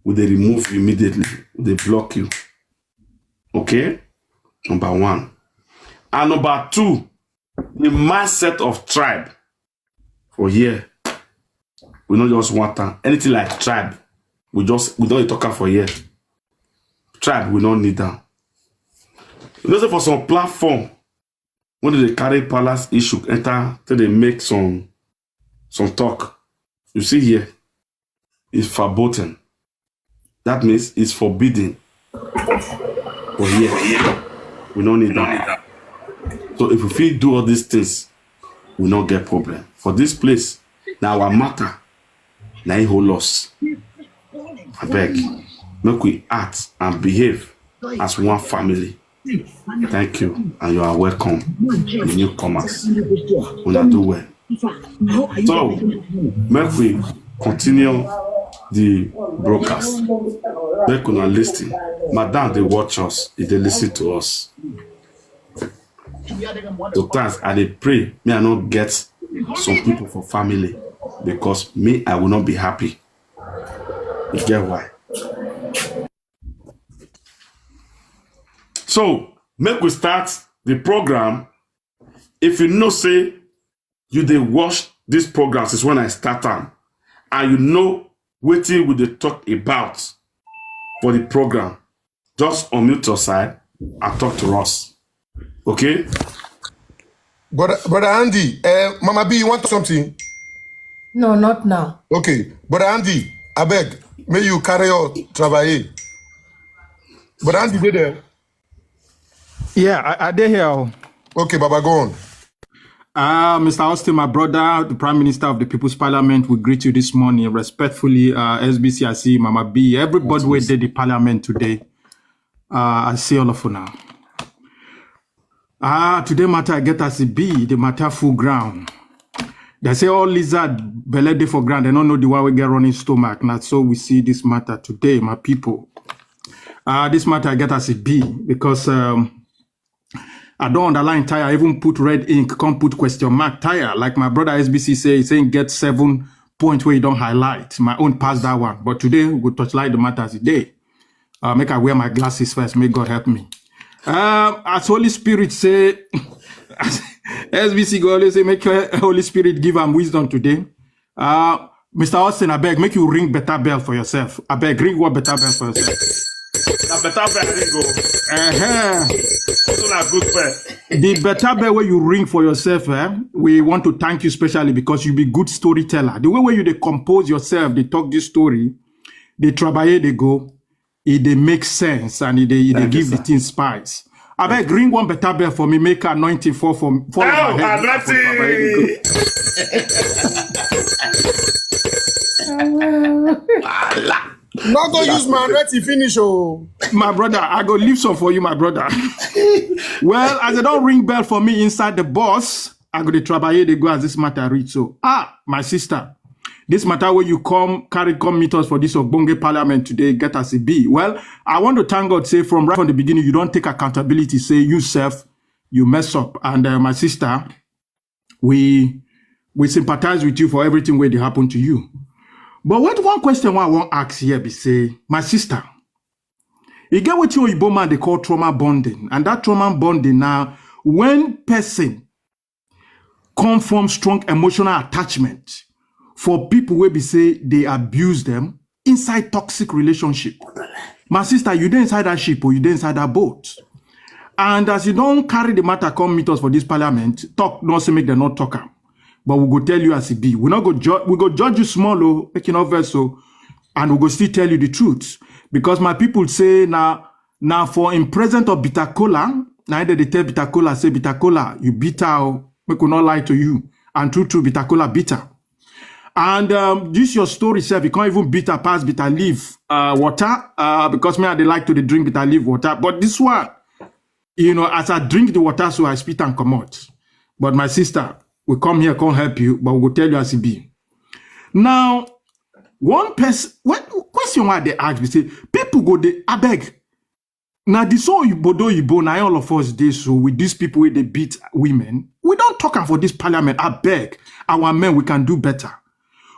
we dey remove you immediately. We dey block you. Okay? Number one. And number two, the mindset of tribe. For here, we not just want time. Anything like tribe, we just we don't talk am for here. Tribe, we don't need them. You know, so for some platform, when they carry palace issue enter, till they make some some talk. You see here, it's verboten. That means it's forbidden. For here, we don't need that. So if we feel do all these things, we not get problem. For this place, now our matter, now it hold us. I beg, make we act and behave as one family. Thank you, and you are welcome, the newcomers. Una do well. So, make we continue the broadcast. Make una listen. Madam, they watch us. If they listen to us. Sometimes I dey pray, me I not get some people for family because me I will not be happy. You get why? So make we start the program. If you know say you dey watch this program since when I start am, and you know wetin we dey talk about for the program, just unmute your side and talk to us. Okay? Brother, Brother Andy, uh, Mama B, you want something? No, not now. Okay, Brother Andy, I beg, may you carry your travail. Brother Andy, dey there? Yeah, I, I dey here. Oh. Okay, Baba, go on. Uh, Mister Austin, my brother, the Prime Minister of the People's Parliament, we greet you this morning respectfully. Uh, S B C, I see Mama B, everybody wey dey the parliament today. Uh, I see all of you now. Ah, today matter I get as e be, the matter full ground. They say all lizard belle dey for ground, they don't know the one we get running stomach. Not so we see this matter today, my people. Uh, this matter I get as e be because um, I don't underline tire, I even put red ink, come put question mark tire. Like my brother S B C say, he saying get seven point where you don't highlight. My own pass that one. But today we go touch light the matter as e dey. Uh, make I wear my glasses first. May God help me. Um, as Holy Spirit say, as S B C go always say, make uh, Holy Spirit give am wisdom today. Uh, Mister Austin, I beg, make you ring better bell for yourself. I beg, ring one better bell for yourself. Na better bell ring o. Uh-huh. So na good bell. The better bell where you ring for yourself, eh? We want to thank you specially because you be good storyteller. The way where you dey compose yourself, they talk this story, they travail, they go, it dey make sense and it dey it dey give the thing spice. I beg, ring one better bell for me, make anointing fall for fall on my head. Not go use my anointing finish, oh. My brother, I go leave some for you, my brother. Well, as they don't ring bell for me inside the bus, I go the travail they go as this matter reach. So, ah, my sister, this matter where you come carry come meet us for this Ogbonge Parliament today, get as it be. Well, I want to thank God say from right from the beginning you don't take accountability. Say yourself you mess up, and uh, my sister, we we sympathize with you for everything where they happen to you. But what one question I want ask here be say, my sister, you get what your Igbo man they call trauma bonding, and that trauma bonding now when person come from strong emotional attachment for people where be say they abuse them inside toxic relationship. My sister, you dey inside that ship or you dey inside that boat. And as you don't carry the matter, come meet us for this parliament, talk, not say make them not talk am. But we go tell you as it be. We not go judge, we go judge you small, oh, make you not vex so. and we go still tell you the truth. Because my people say now, now for in present of bitter cola, now they dey tell bitter cola, say, "Bitter cola, you bitter o, make we not lie to you." And true, true, bitter cola bitter. And um, this your story sef, you can't even bitter pass bitter leaf uh, water uh, because me, I dey like to dey drink bitter leaf water. But this one, you know, as I drink the water, so I spit and comot. But my sister, we come here, come help you, but we go tell you as e be. Now, one person, what question why they ask me, say, people go, they, I beg. Now, this old Bodo Yibo, now all of us dey so with these people where they beat women. We don't talk am for this parliament. I beg, our men, we can do better.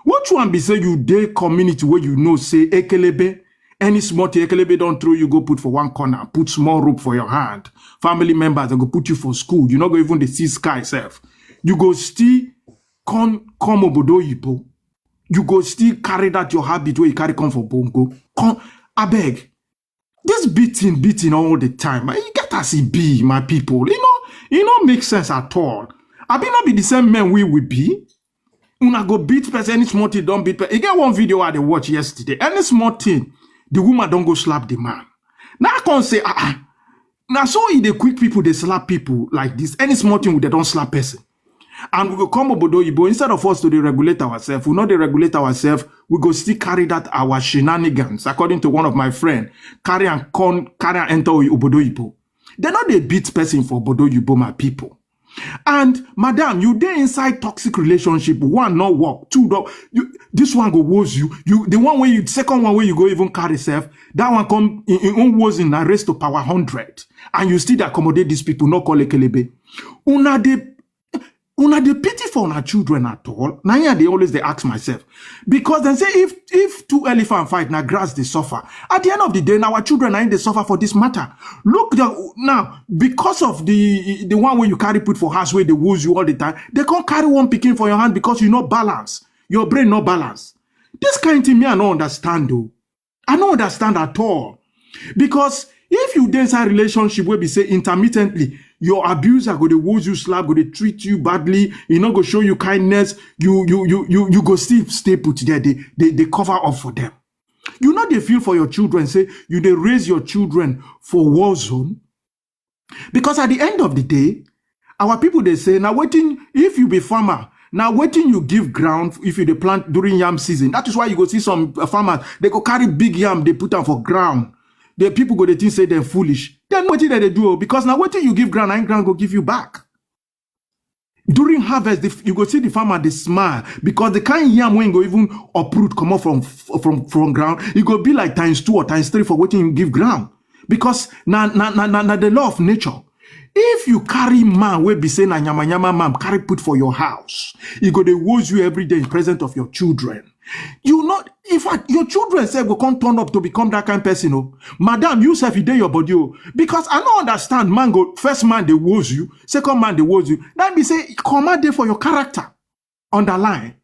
What you want be say you dey community where you know say ekelebe, any small thing ekelebe don't throw you, go put for one corner, put small rope for your hand. Family members, they go put you for school. You not go even the see sky self. You go still come, come Obodo Yibo. You go still carry that your habit where you carry come for Bongo. Come, I beg. This beating, beating all the time. You get as e be, my people. You know, it not make sense at all. I be not be the same men we will be. Una go beat person, any small thing don't beat person. You get one video I dey watch yesterday. Any small thing, the woman don't go slap the man. Now I can't say, ah, ah. Now so e dey quick people, they slap people like this. Any small thing, they don't slap person. And we go come Obodo Yibo, instead of us to dey regulate ourselves, we not dey regulate ourselves, we go still carry that our shenanigans, according to one of my friend, carry and con, carry and enter Obodo Yibo. They not dey beat person for Obodo Yibo, my people. And madam, you dey inside toxic relationship. One not work, two don't. You, this one go woes you. You the one where you second one where you go even carry self. That one come in, in own woes in a race to power hundred, and you still dey accommodate these people. Not call ekelebe. Una dey, una dey pity for una children at all? Now here they always they ask myself, because they say if if two elephant fight, now grass they suffer. At the end of the day, now our children are in the suffer for this matter. Look the, now because of the the one where you carry put for house where they woes you all the time, they can't carry one picking for your hand because you no balance, your brain no balance. This kind of thing me I no understand though. I no understand at all. Because if you dey inside relationship where be say intermittently, your abuser go dey woes you, slap, go dey treat you badly, he no go show you kindness, you you you you you go still stay put there, they they, they cover up for them. You know they feel for your children, say you they raise your children for war zone. Because at the end of the day, our people they say, now waiting, if you be farmer, now waiting you give ground if you dey plant during yam season. That is why you go see some uh, farmers, they go carry big yam, they put am for ground. The people go they think say they're foolish. Then what did they do? Because now waiting you give ground, and ground go give you back. During harvest, the, you go see the farmer they smile because the kind yam when go even uproot come up from from from ground, it go be like times two or times three for waiting you give ground. Because na na na na, na the law of nature. If you carry man wey be say na nyama nyama man carry put for your house, e go dey woes you every day in presence of your children. You know, in fact, your children sef go come turn up to become that kind person. Oh, madam, you sef, e dey your body. Oh, because I no understand. Man go first man dey woes you, second man dey woes you. That be say comma dey for your character. Underline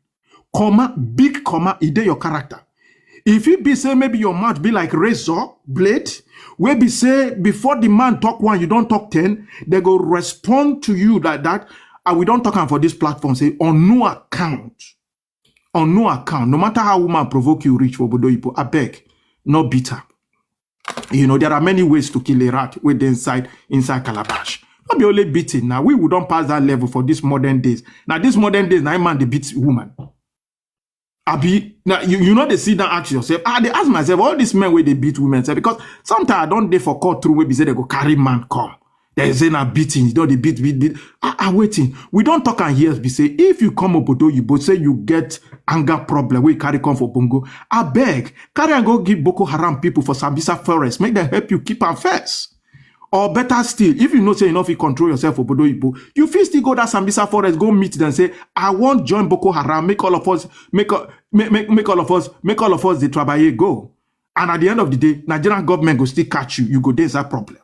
comma, big comma, e dey your character. If it be say maybe your mouth be like razor blade, wey be say before the man talk one, you don't talk ten, they go respond to you like that. And we don't talk am for this platform, say on no account, on no account, no matter how woman provoke you reach for Bodo Ipo, I beg, no bitter. You know, there are many ways to kill a rat with inside inside calabash. Not be only beating. Now we, we don't pass that level for these modern days. Now these modern days, now man they beat woman. Abi, now you, you know they sit down, ask yourself. I they ask myself, all these men where they beat women, sef, because sometimes I don't dey for court through where be say they go carry man come. They say na beating, you know they beat, beat, beat. I, I waiting. We don't talk and hear be say if you come Obodo, you both say you get anger problem, we carry come for Bongo. I beg, carry and go give Boko Haram people for Sambisa Forest, make them help you keep am first. Or better still, if you know say you no fit control yourself for Bodo Ibo, you fit still go that Sambisa Forest, go meet them, say, "I want join Boko Haram, make all of us, make, a- make, make, make all of us, make all of us the Trabaye go." And at the end of the day, Nigerian government go still catch you. You go, there's that problem.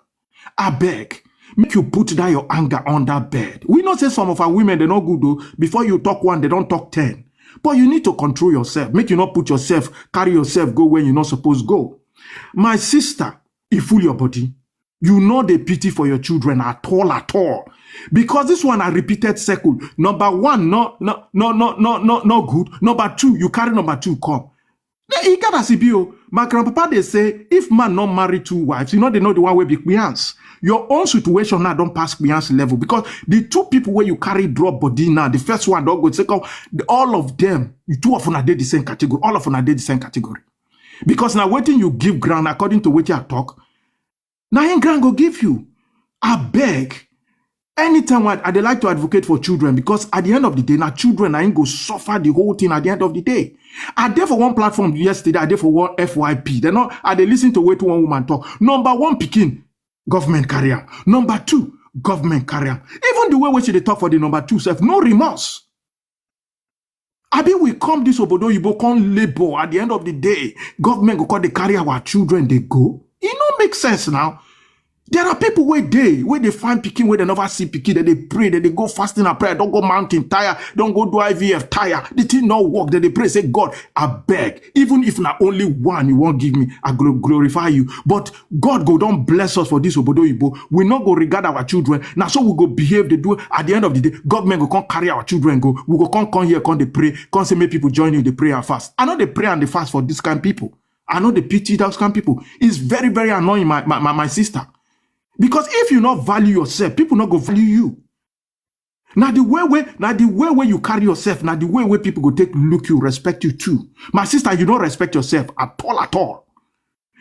I beg, make you put down your anger on that bed. We know say some of our women, they no good though. Before you talk one, they don't talk ten. But you need to control yourself. Make you not put yourself, carry yourself, go where you not supposed go. My sister, e full your body. You know the pity for your children at all, at all. Because this one a repeated circle. Number one, no, no, no, no, no, no, no good. Number two, you carry number two come. E get as e be o. My grandpapa dey say, if man no marry two wives, you no dey know the one wey be kpians. Your own situation now don pass kpians level, because the two people wey you carry drop body now, the first one don go, second, all of them, two of una dey the same category. All of una dey the same category. Because na wetin you give ground, according to wetin I talk, na him ground go give you. Abeg, anytime wey I dey like to advocate for children, because at the end of the day, na children na him go suffer the whole thing at the end of the day. I dey for one platform yesterday, I dey for one F Y P. They no, I dey listen to wetin one woman talk. Number one pikin, government carry am. Number two, government carry am. Even the way wey she dey talk for the number two sef, no remorse. Abi we come this obodo oyibo come labour, at the end of the day, government go come dey carry our children dey go? E no make sense now. There are people wey dey, wey dey find pikin wey dem never see pikin, dem dey pray, dem dey go fasting and prayer, don go mountain tire, don go do I V F tire. The thing no work, dem dey pray say, God, abeg, even if na only one you wan give me, I go glorify you. But God go don bless us for this obodo oyibo. We no go regard our children. Na so we go behave, dey do. At the end of the day, government go come carry our children go. We go come, come here, come dey pray, come say make people join you dey pray and fast. I no dey pray and dey fast for this kind people. I no dey pity those kind people. It's very, very annoying, my, my, my, my sister. Because if you no value yourself, people no go value you. Na the way wey, na the way wey you carry yourself, na the way wey people go take look you, respect you too. My sister, you don't respect yourself at all, at all.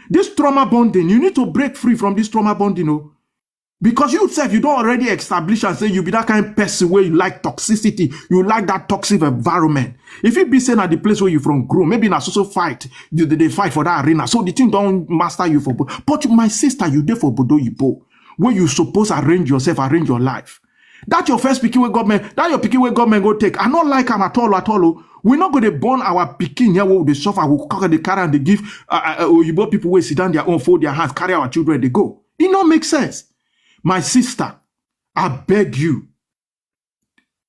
This trauma bonding, you need to break free from this trauma bonding, oh. Because you sef, you don already establish and say you be that kind person wey you like toxicity, you like that toxic environment. If it be say na the place where you from grow, maybe na so so fight, you dey, dey fight for that arena. So the thing don master you for bo-, but my sister, you dey for obodo oyibo, where you suppose arrange yourself, arrange your life. That your first pikin wey government, that your pikin wey government go take, I no like am at all, at all, oh. We no go dey born our pikin here wey we dey suffer, we come dey carry am dey give, uh, uh, uh, oyibo people wey sit down their own, fold their hands, carry our children dey go. E no make sense. My sister, I beg you.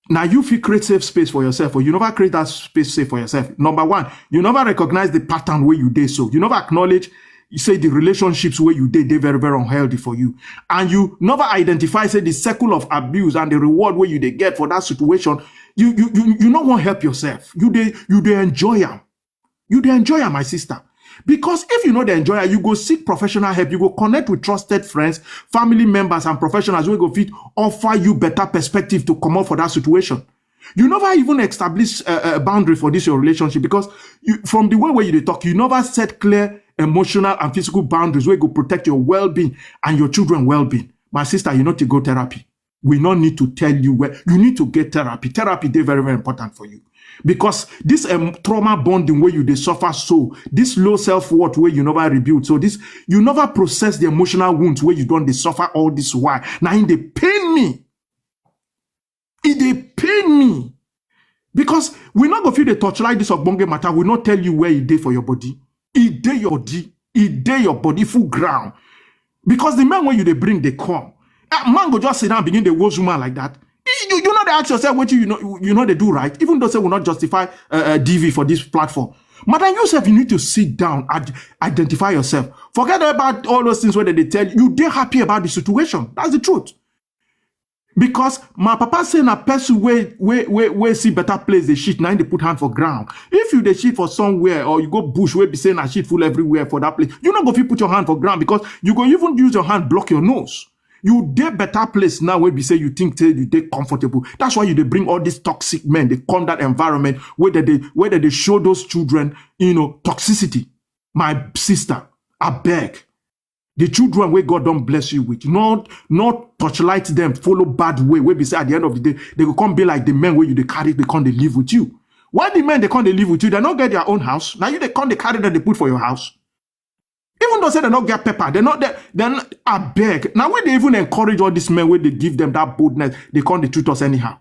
Now you fit create safe space for yourself, or you never create that space safe for yourself. Number one, you never recognize the pattern where you dey. So you never acknowledge, you say the relationships where you dey, dey very, very unhealthy for you. And you never identify, say, the circle of abuse and the reward where you dey get for that situation. You, you, you, you no wan help yourself. You dey, you dey enjoy am. You dey enjoy am, my sister. Because if you no dey enjoy am, you go seek professional help. You go connect with trusted friends, family members, and professionals wey go fit offer you better perspective to comot for that situation. You never even establish a, a boundary for this your relationship, because you, from the way where you dey talk, you never set clear emotional and physical boundaries wey go protect your well-being and your children well-being. My sister, you need to go therapy. We no need to tell you where you need to get therapy. Therapy dey very, very important for you, because this, um, trauma bonding where you dey suffer, so this low self-worth where you never rebuild, so this, you never process the emotional wounds where you don dey suffer all this while. Now e dey pain me. E dey pain me, because we no go fit dey torchlight this ogbonge matter. We no tell you where e dey for your body. E dey your body. E dey your body full ground. Because the men wey you dey bring dey come. Ah, man go just sit down, begin dey woz woman like that. You, you, you no dey ask yourself wetin you no, you no dey do right, even though say we no justify, uh, uh, D V for this platform. Madam, you sef, you need to sit down and identify yourself. Forget about all those things wey dem dey tell you. You dey happy about the situation. That's the truth. Because my papa say na person wey, wey, wey, wey see better place dey shit, na him dey put hand for ground. If you dey shit for somewhere, or you go bush wey be say na shit full everywhere for that place, you no go fit put your hand for ground, because you go even use your hand block your nose. You dey better place now wey be say you think say you dey comfortable. That's why you dey bring all these toxic men. They come that environment where they, where they show those children, you know, toxicity. My sister, I beg. The children wey God don bless you with, not, not torchlight them, follow bad way, wey be say at the end of the day, they go come be like the men wey you dey carry, they come dey live with you. When the men they come dey live with you, they no get their own house. Now you dey come dey carry them, they put for your house. Even though say they no get paper, they no, they, they no, I beg. Now when they even encourage all these men, where they give them that boldness, they come dey treat us anyhow.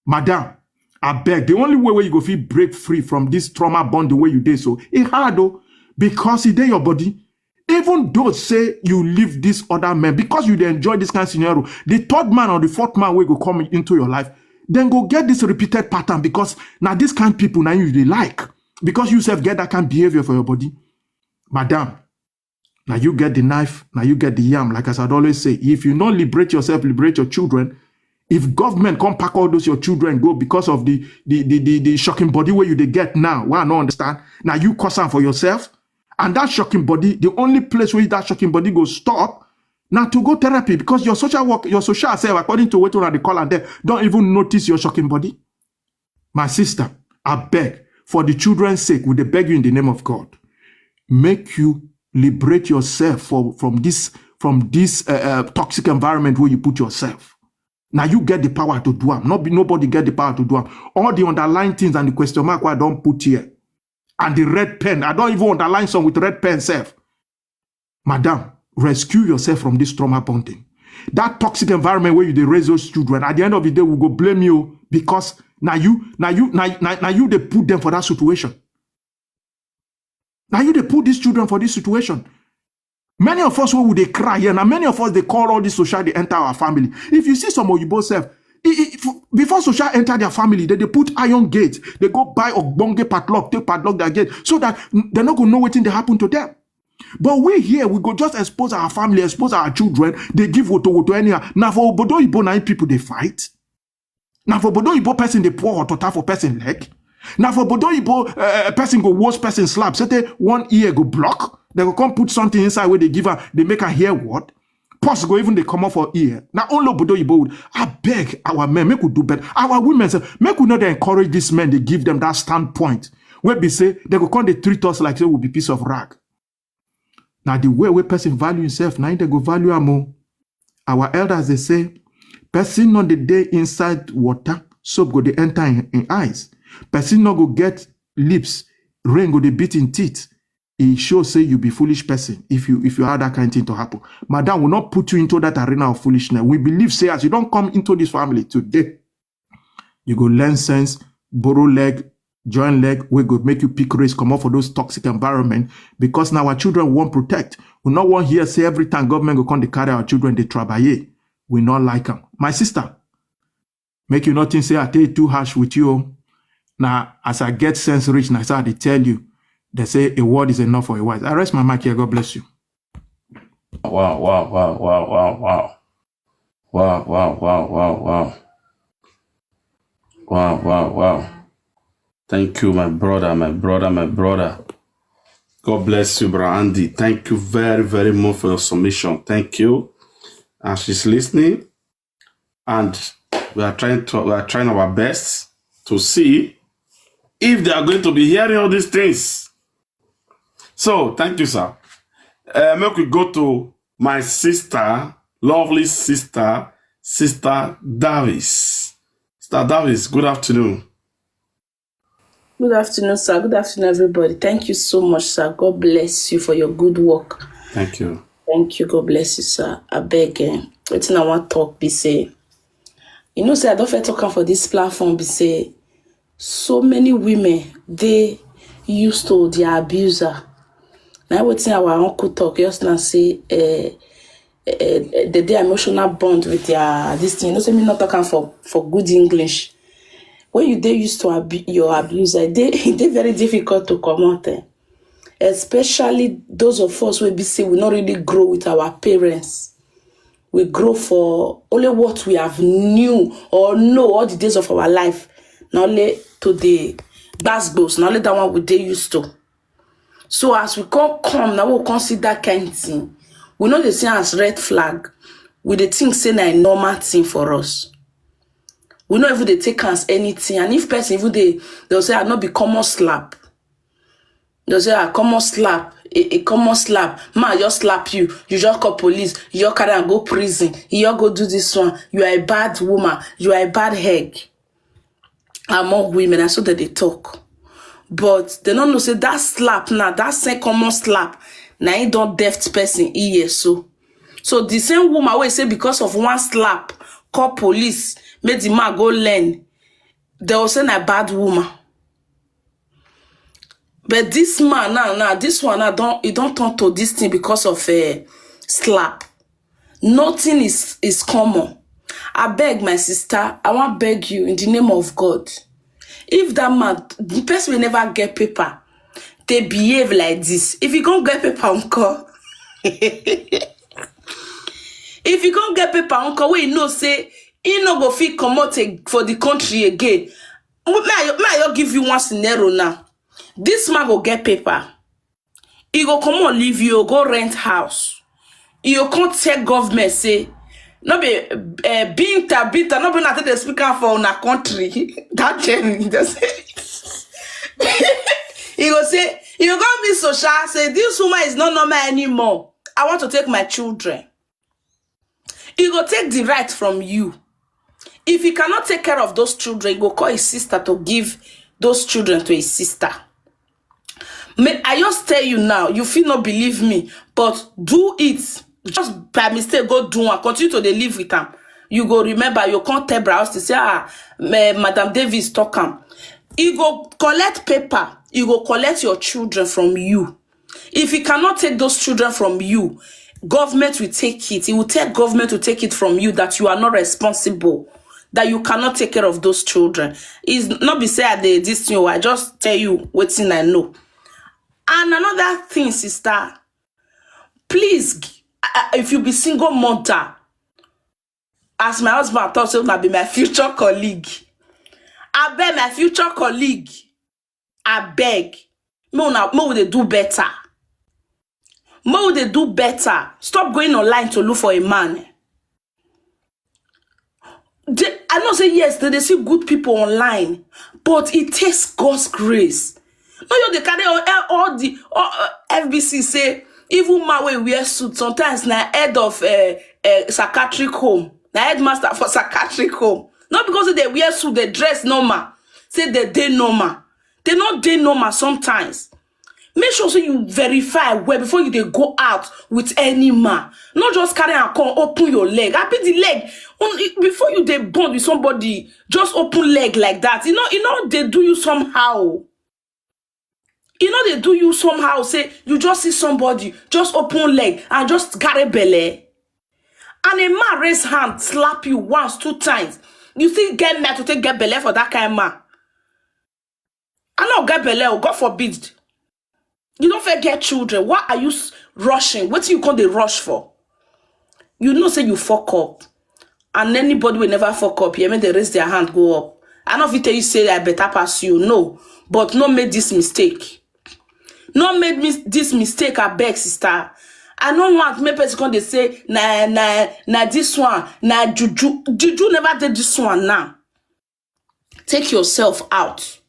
Madam, I beg. The only way where you go fit break free from this trauma bond the way you dey so, e hard o, because e dey your body. Even though say you leave this other man, because you dey enjoy this kind of scenario, the third man or the fourth man wey go come into your life, then go get this repeated pattern, because now this kind of people now you dey like, because you sef get that kind of behavior for your body. Madam, now you get the knife, now you get the yam. Like as I'd always say, if you not liberate yourself, liberate your children, If government come pack all those your children go because of the the the the, the shocking body wey you dey get now, wey I no understand, na you cause am for yourself. And that shocking body, the only place where that shocking body go stop, na to go therapy, because your social work, your social self, according to wetin una dey call am there, don even notice your shocking body. My sister, I beg, for the children's sake, we dey beg you in the name of God, make you liberate yourself for, from this, from this uh, uh, toxic environment where you put yourself. Now you get the power to do am. Not be, nobody get the power to do am. All the underlying things and the question mark wey I don put here, and the red pen, I don even underline some with red pen sef. Madam, rescue yourself from this trauma bonding. That toxic environment where you dey raise those children, at the end of the day, we go blame you, because now you, now you, now, now, now you dey put them for that situation. Now you dey put these children for this situation. Many of us wey we dey cry here, na many of us dey call all this social dey enter our family. If you see some oyibo sef, i- i- f- before social enter their family, they dey put iron gate. They go buy ogbonge padlock, take padlock their gate, so that n- they no go know wetin dey happen to them. But we here, we go just expose our family, expose our children. They give woto woto anyhow. Na for obodo oyibo na im people dey fight. Na for obodo oyibo person dey pour hot water for person leg. Na for obodo oyibo uh, person go wash person slap. Say they one ear go block. They go come put something inside where they give her. They make her hear what? Pus go even dey comot for ear. Na only obodo oyibo would. I beg our men, make we do better. Our women, sef, make we not dey encourage these men. They give them that standpoint where be say they go come dey treat us like say we be piece of rag. Now the way where person value himself, now they go value am o. Our elders they say, person no dey dey inside water, soap go dey enter in, in eyes. Person no go get lips, rain go dey beat in teeth. E show say you be foolish person if you if you allow that kind thing to happen. Madam, we not put you into that arena of foolishness. We believe say as you don't come into this family today, you go learn sense, borrow leg, join leg, we go make you pick race, come off for those toxic environment, because now our children won't protect. We not want here say every time government go come dey carry our children dey travailler. We not like am. My sister, make you not think say I take too harsh with you. Now, as I get sense rich, now I dey tell you, they say a word is enough for a wise. I rest my mic here. God bless you. Wow, wow, wow, wow, wow, wow. Wow, wow, wow, wow, wow. Wow, wow, wow. Thank you, my brother, my brother, my brother. God bless you, brother Andy. Thank you very, very much for your submission. Thank you. And she's listening. And we are trying to we are trying our best to see if they are going to be hearing all these things. So thank you, sir. Uh, make we go to my sister, lovely sister, Sister Davis. Sister Davis, good afternoon. Good afternoon, sir. Good afternoon, everybody. Thank you so much, sir. God bless you for your good work. Thank you. Thank you. God bless you, sir. I beg. Eh, wetin I want talk be say, you know, say I don't feel talking for this platform be say, so many women they used to their abuser. Now wetin our uncle talk just now say, uh, uh, the day emotional bond with their this thing. You know, say me not talking for for good English. When you dey used to abu- your abuser, they they very difficult to come out. Eh? Especially those of us who be say we not really grow with our parents. We grow for only what we have knew or know all the days of our life. Not only to the basketballs, not only that one we dey used to. So as we come come now, we come see that kind thing. We know the thing as red flag. We dey think say na a normal thing for us. We no even dey take am as anything. And if person even dey, they'll say, "I no be common slap." They'll say, "I common slap, a, a common slap. Man, I just slap you. You just call police. You just carry and go prison. You just go do this one. You are a bad woman. You are a bad egg." Among women, I saw that they talk. But they don't know say that slap now, that same common slap, now it don't deft person ear so. So the same woman wey say because of one slap, call police, make the man go learn. They will say na bad woman. But this man now, now this one now don't it don't turn to this thing because of a slap. Nothing is is common. I beg my sister, I want beg you in the name of God. If that man, the person will never get paper, they behave like this. If you can't get paper, uncle, if you can't get paper, uncle, we know say He no go fit comot a- for the country again. May I, may I just give you one scenario now. This man go get paper. He go comot leave you, go rent house. He go come tell government say, no be uh, Binta, Binta, no be una take dey speak am for una country. That Jenny just he go say, he go come be social, say, this woman is not normal anymore. I want to take my children. He go take the right from you. If he cannot take care of those children, he go call his sister to give those children to his sister. May I just tell you now, you fit not believe me, but do it. Just by mistake, go do and continue to dey live with am. You go remember, you can't tell Browse to say, ah, ma- Madam Davis talk am. He go collect paper, he go collect your children from you. If he cannot take those children from you, government will take it. He will tell government to take it from you that you are not responsible, that you cannot take care of those children. It's not be say I dey this thing, I just tell you wetin I know. And another thing, sister, please, g- uh, if you be single mother, as my husband talk say una be my future colleague, abeg, my future colleague, abeg, make una make we dey do better. Make we dey do better. Stop going online to look for a man. They, I know say yes, they dey see good people online, but it takes God's grace. No, you dey carry all, all the all, uh, F B C say even man wey wear suit sometimes na head of uh, uh, psychiatric home, na headmaster for psychiatric home. Not because they wear suit, they dress normal, say they dey normal. They not dey normal sometimes. Make sure say you verify well before you dey go out with any man. Not just carry and come open your leg. I be the leg. Before you dey bond with somebody, just open leg like that. You know, you know they do you somehow. You know they do you somehow. Say you just see somebody, just open leg and just carry belle. And a man raise hand, slap you once, two times. You still get mad to take get belle for that kind of man. I no get belle, oh, God forbid. You don't fit get children. Why are you s- rushing? What you come dey rush for? You know say you fuck up. And anybody will never fuck up. Yeah, make they raise their hand, go up. I no fit tell you say I better pass you. No. But no make this mistake. No make mis- this mistake, I beg, sister. I no want make person come dey say, na na na this one, na juju. Juju never did this one now. Take yourself out.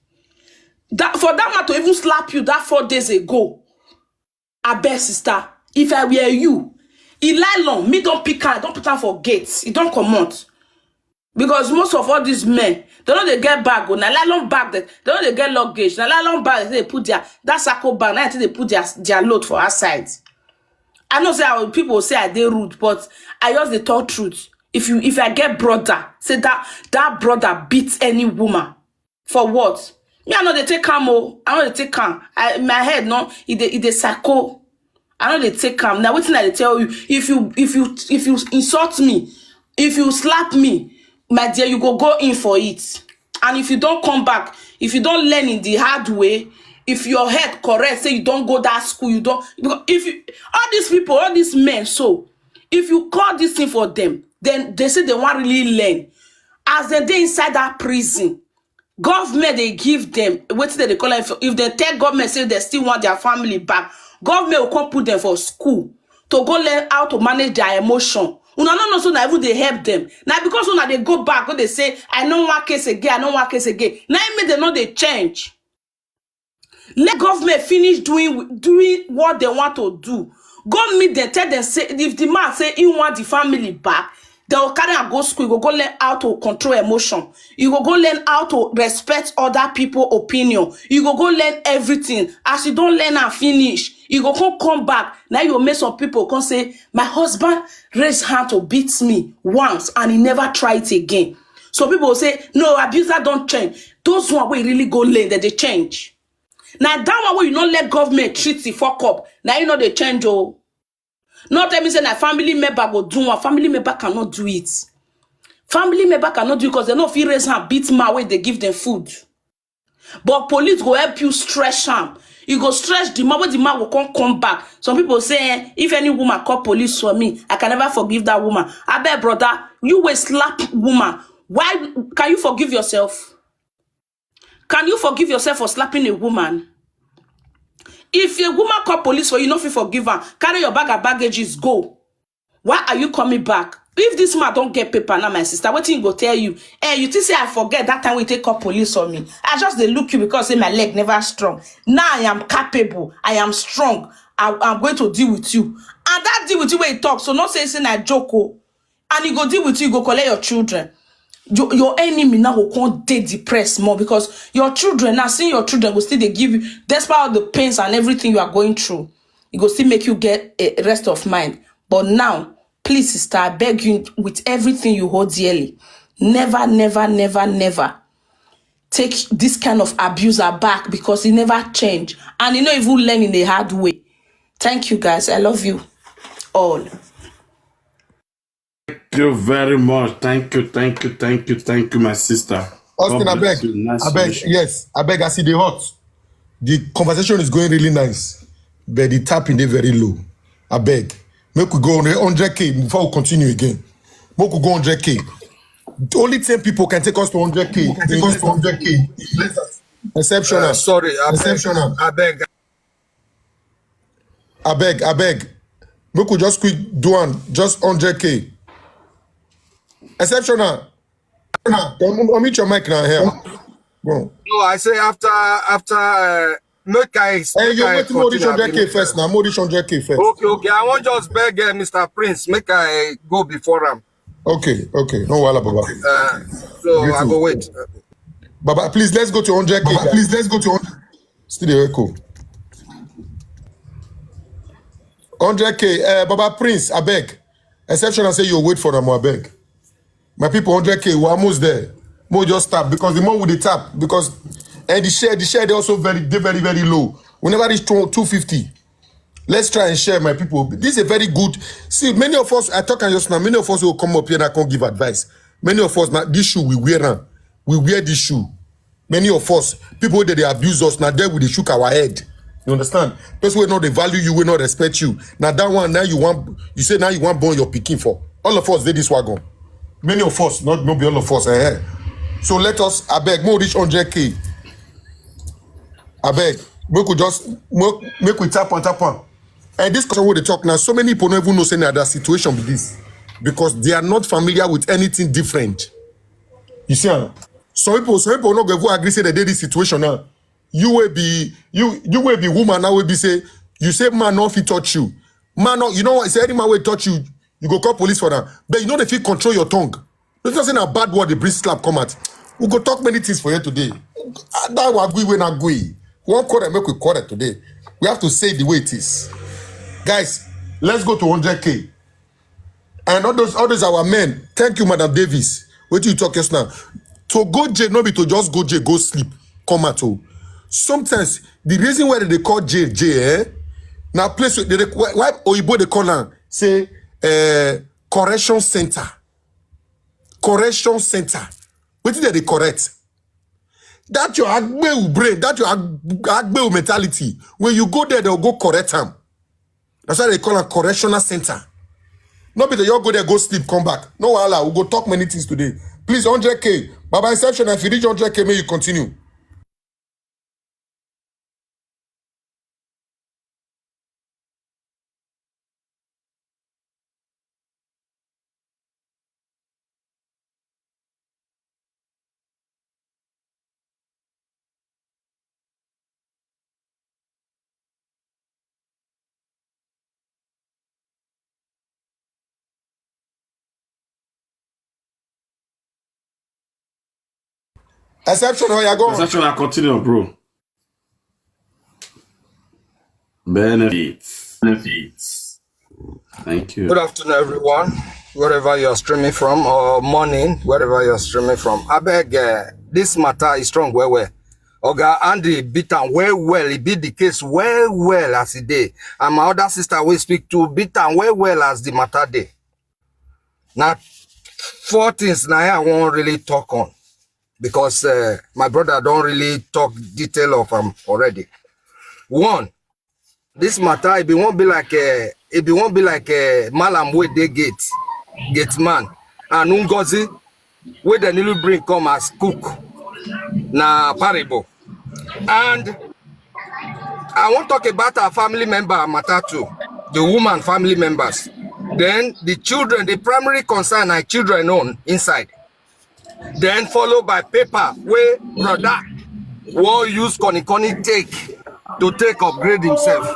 That for that man to even slap you that four days ago, I beg, sister, if I were you, e nylon, me don't pick am, don't put am for gate, e don't comot. Because most of all these men, they don't they get bag, oh, na nylon bag, they, they don't they get luggage, na nylon bag, they put their, that sacco bag, now they put their, their load for outside. I know say our people say I dey rude, but I just dey talk truth. If you, if I get brother, say that, that brother beats any woman. For what? Me, I know they take am, oh, I know they take am. I, my head, no, it dey, it dey psycho. I know they take am. Now, wetin I dey tell you? If you, if you, if you insult me, if you slap me, my dear, you go go in for it. And if you don't come back, if you don't learn in the hard way, if your head correct, say you don't go that school, you don't, because if you, all these people, all these men, so if you call this thing for them, then they say they want really learn. As they dey inside that prison, government dey give them wetin dem dey call am. If, if dem tell government say dem still want their family back, government go come put them for school to go learn how to manage their emotion. Una no know say una even dey help them. Na because una dey go back go dey say, I no want case again, I no want case again. Na im make dem no dey change. Let government finish doing doing what they want to do. Go meet them, tell them say if the man say he want the family back, they will carry am go school. You go go learn how to control emotion. You go go learn how to respect other people' opinion. You go go learn everything. As you don't learn and finish, you go come come back. Now you make some people come say, my husband raised hand to beat me once and he never try it again. Some people say, no, abuser don't change. Those one wey really go learn, that they change. Now that one where you not let government treat the fuck up. Now you know they change, oh. Not tell me say na family member go do one. Family member cannot do it. Family member cannot do it because they no fit raise hand beat man wey dey give them food. But police go help you stretch am. You go stretch the man, when the man go come come back. Some people say, eh, if any woman call police for me, I can never forgive that woman. Abeg, brother, you will slap woman. Why can you forgive yourself? Can you forgive yourself for slapping a woman? If a woman call police for you, no fit forgive her. Carry your bag and baggages, go. Why are you coming back? If this man don't get paper now, my sister, wetin he go tell you? Eh, you think say I forget that time we take call police on me? I just dey look you because say my leg never strong. Now I am capable. I am strong. I am going to deal with you. And that deal with you wey he talk, so no say say na joke o. And he go deal with you, he go collect your children. Your, your enemy now go come dey depressed more because your children now, seeing your children go still dey give you, despite all the pains and everything you are going through, it go still make you get a rest of mind. But now, please, sister, I beg you with everything you hold dearly, never, never, never, never take this kind of abuser back because he never change and he no even learn in a hard way. Thank you, guys. I love you all. Thank you very much. Thank you, thank you, thank you, thank you, my sister. Austin, God bless abeg, you. Nice abeg, yes, abeg, as e dey hot. The conversation is going really nice, but the tapping dey very low. Abeg, make we go on hundred K before we continue again. Make we go hundred K. Only ten people can take us to hundred K. Can take us to hundred K. Exceptional. Uh, sorry, abeg, exceptional. Abeg. Abeg, abeg. Make we just quick do am. Just hundred K. Exceptional. Come, unmute your mic now. Here. Go on. No, I say after after uh, make I. Hey, make you I wait more reach continue, hundred K abeg. First now. More reach hundred K first. Okay, okay. I wan just beg uh, Mister Prince make I go before am. Okay, okay. No wahala, Baba. Uh, so I go wait. Baba, please, let's go to hundred K. Baba, please, let's go to hundred. Still dey echo. Hundred K. Uh, Baba Prince, abeg. Exceptional say you wait for am, abeg. My people, hundred K, we're almost there. More just tap because the more we dey tap because and the share, the share dey also very dey very very low. We never reach two two fifty. Let's try and share, my people. This is a very good. See, many of us, I talk and just now. Many of us will come up here and I can't give advice. Many of us now, this shoe we wear am. We wear this shoe. Many of us, people that they abuse us, now there we dey shook our head. You understand? Person wey no dey value you, wey no respect you. Now that one, now you want, you say now you want burn your pikin for. All of us dey this wagon. Many of us, not no be all of us. Eh. So let us, abeg, more reach hundred K. Abeg, make we just make, make we tap on tap on. And this question wey dey talk now, so many people no even know say na their situation be this because they are not familiar with anything different. You see, ah, some people, some people no go even agree say they dey this situation now. You will be you you will be woman now will be say you say man no fit touch you. Man no, you know what? Say any man will touch you, you go call police for that. But you know they fit control your tongue. It's not saying a bad word, they bring slap come out. We go talk many things for you today. Ah, that wagui wey na gui. One quarter make we quarter today. We have to say the way it is. Guys, let's go to hundred K. And all those all those our men. Thank you, Madam Davis. What you talk just now? To go jail, no be to just go jail, go sleep, come out. Oh. Sometimes the reason why they call jail jail, eh? Now place they, they why, why Oyibo they call am say uh, correction center. Correction center. Wetin dem dey correct? That your agbeu brain, that your ag- agbeu mentality. When you go there, they'll go correct am. That's why they call am correctional center. No be that you go there, go sleep, come back. No wahala, we go talk many things today. Please, hundred K. Baba Inception, if you reach hundred K, may you continue. Exception, oh, yeah, go on. Exception, I continue, bro. Benefits. Benefits. Thank you. Good afternoon, everyone. Wherever you are streaming from, or morning, wherever you are streaming from, I beg. Uh, this matter is strong, well, well. Oga Andy beat am well, well. He beat the case well, well as he did. And my other sister we speak to beat am well, well as the matter day. Now, four things now I won't really talk on. because uh, my brother don't really talk detail of them already. One, this matter, it be won't be like a, it be won't be like a malam with the gate, gate man, and Ngozi, where the newly bring come as cook, na parable. And I want talk about our family member matter too, the woman family members. Then the children, the primary concern are children own inside. Then followed by paper where brother will use Connie Connie take to take upgrade himself.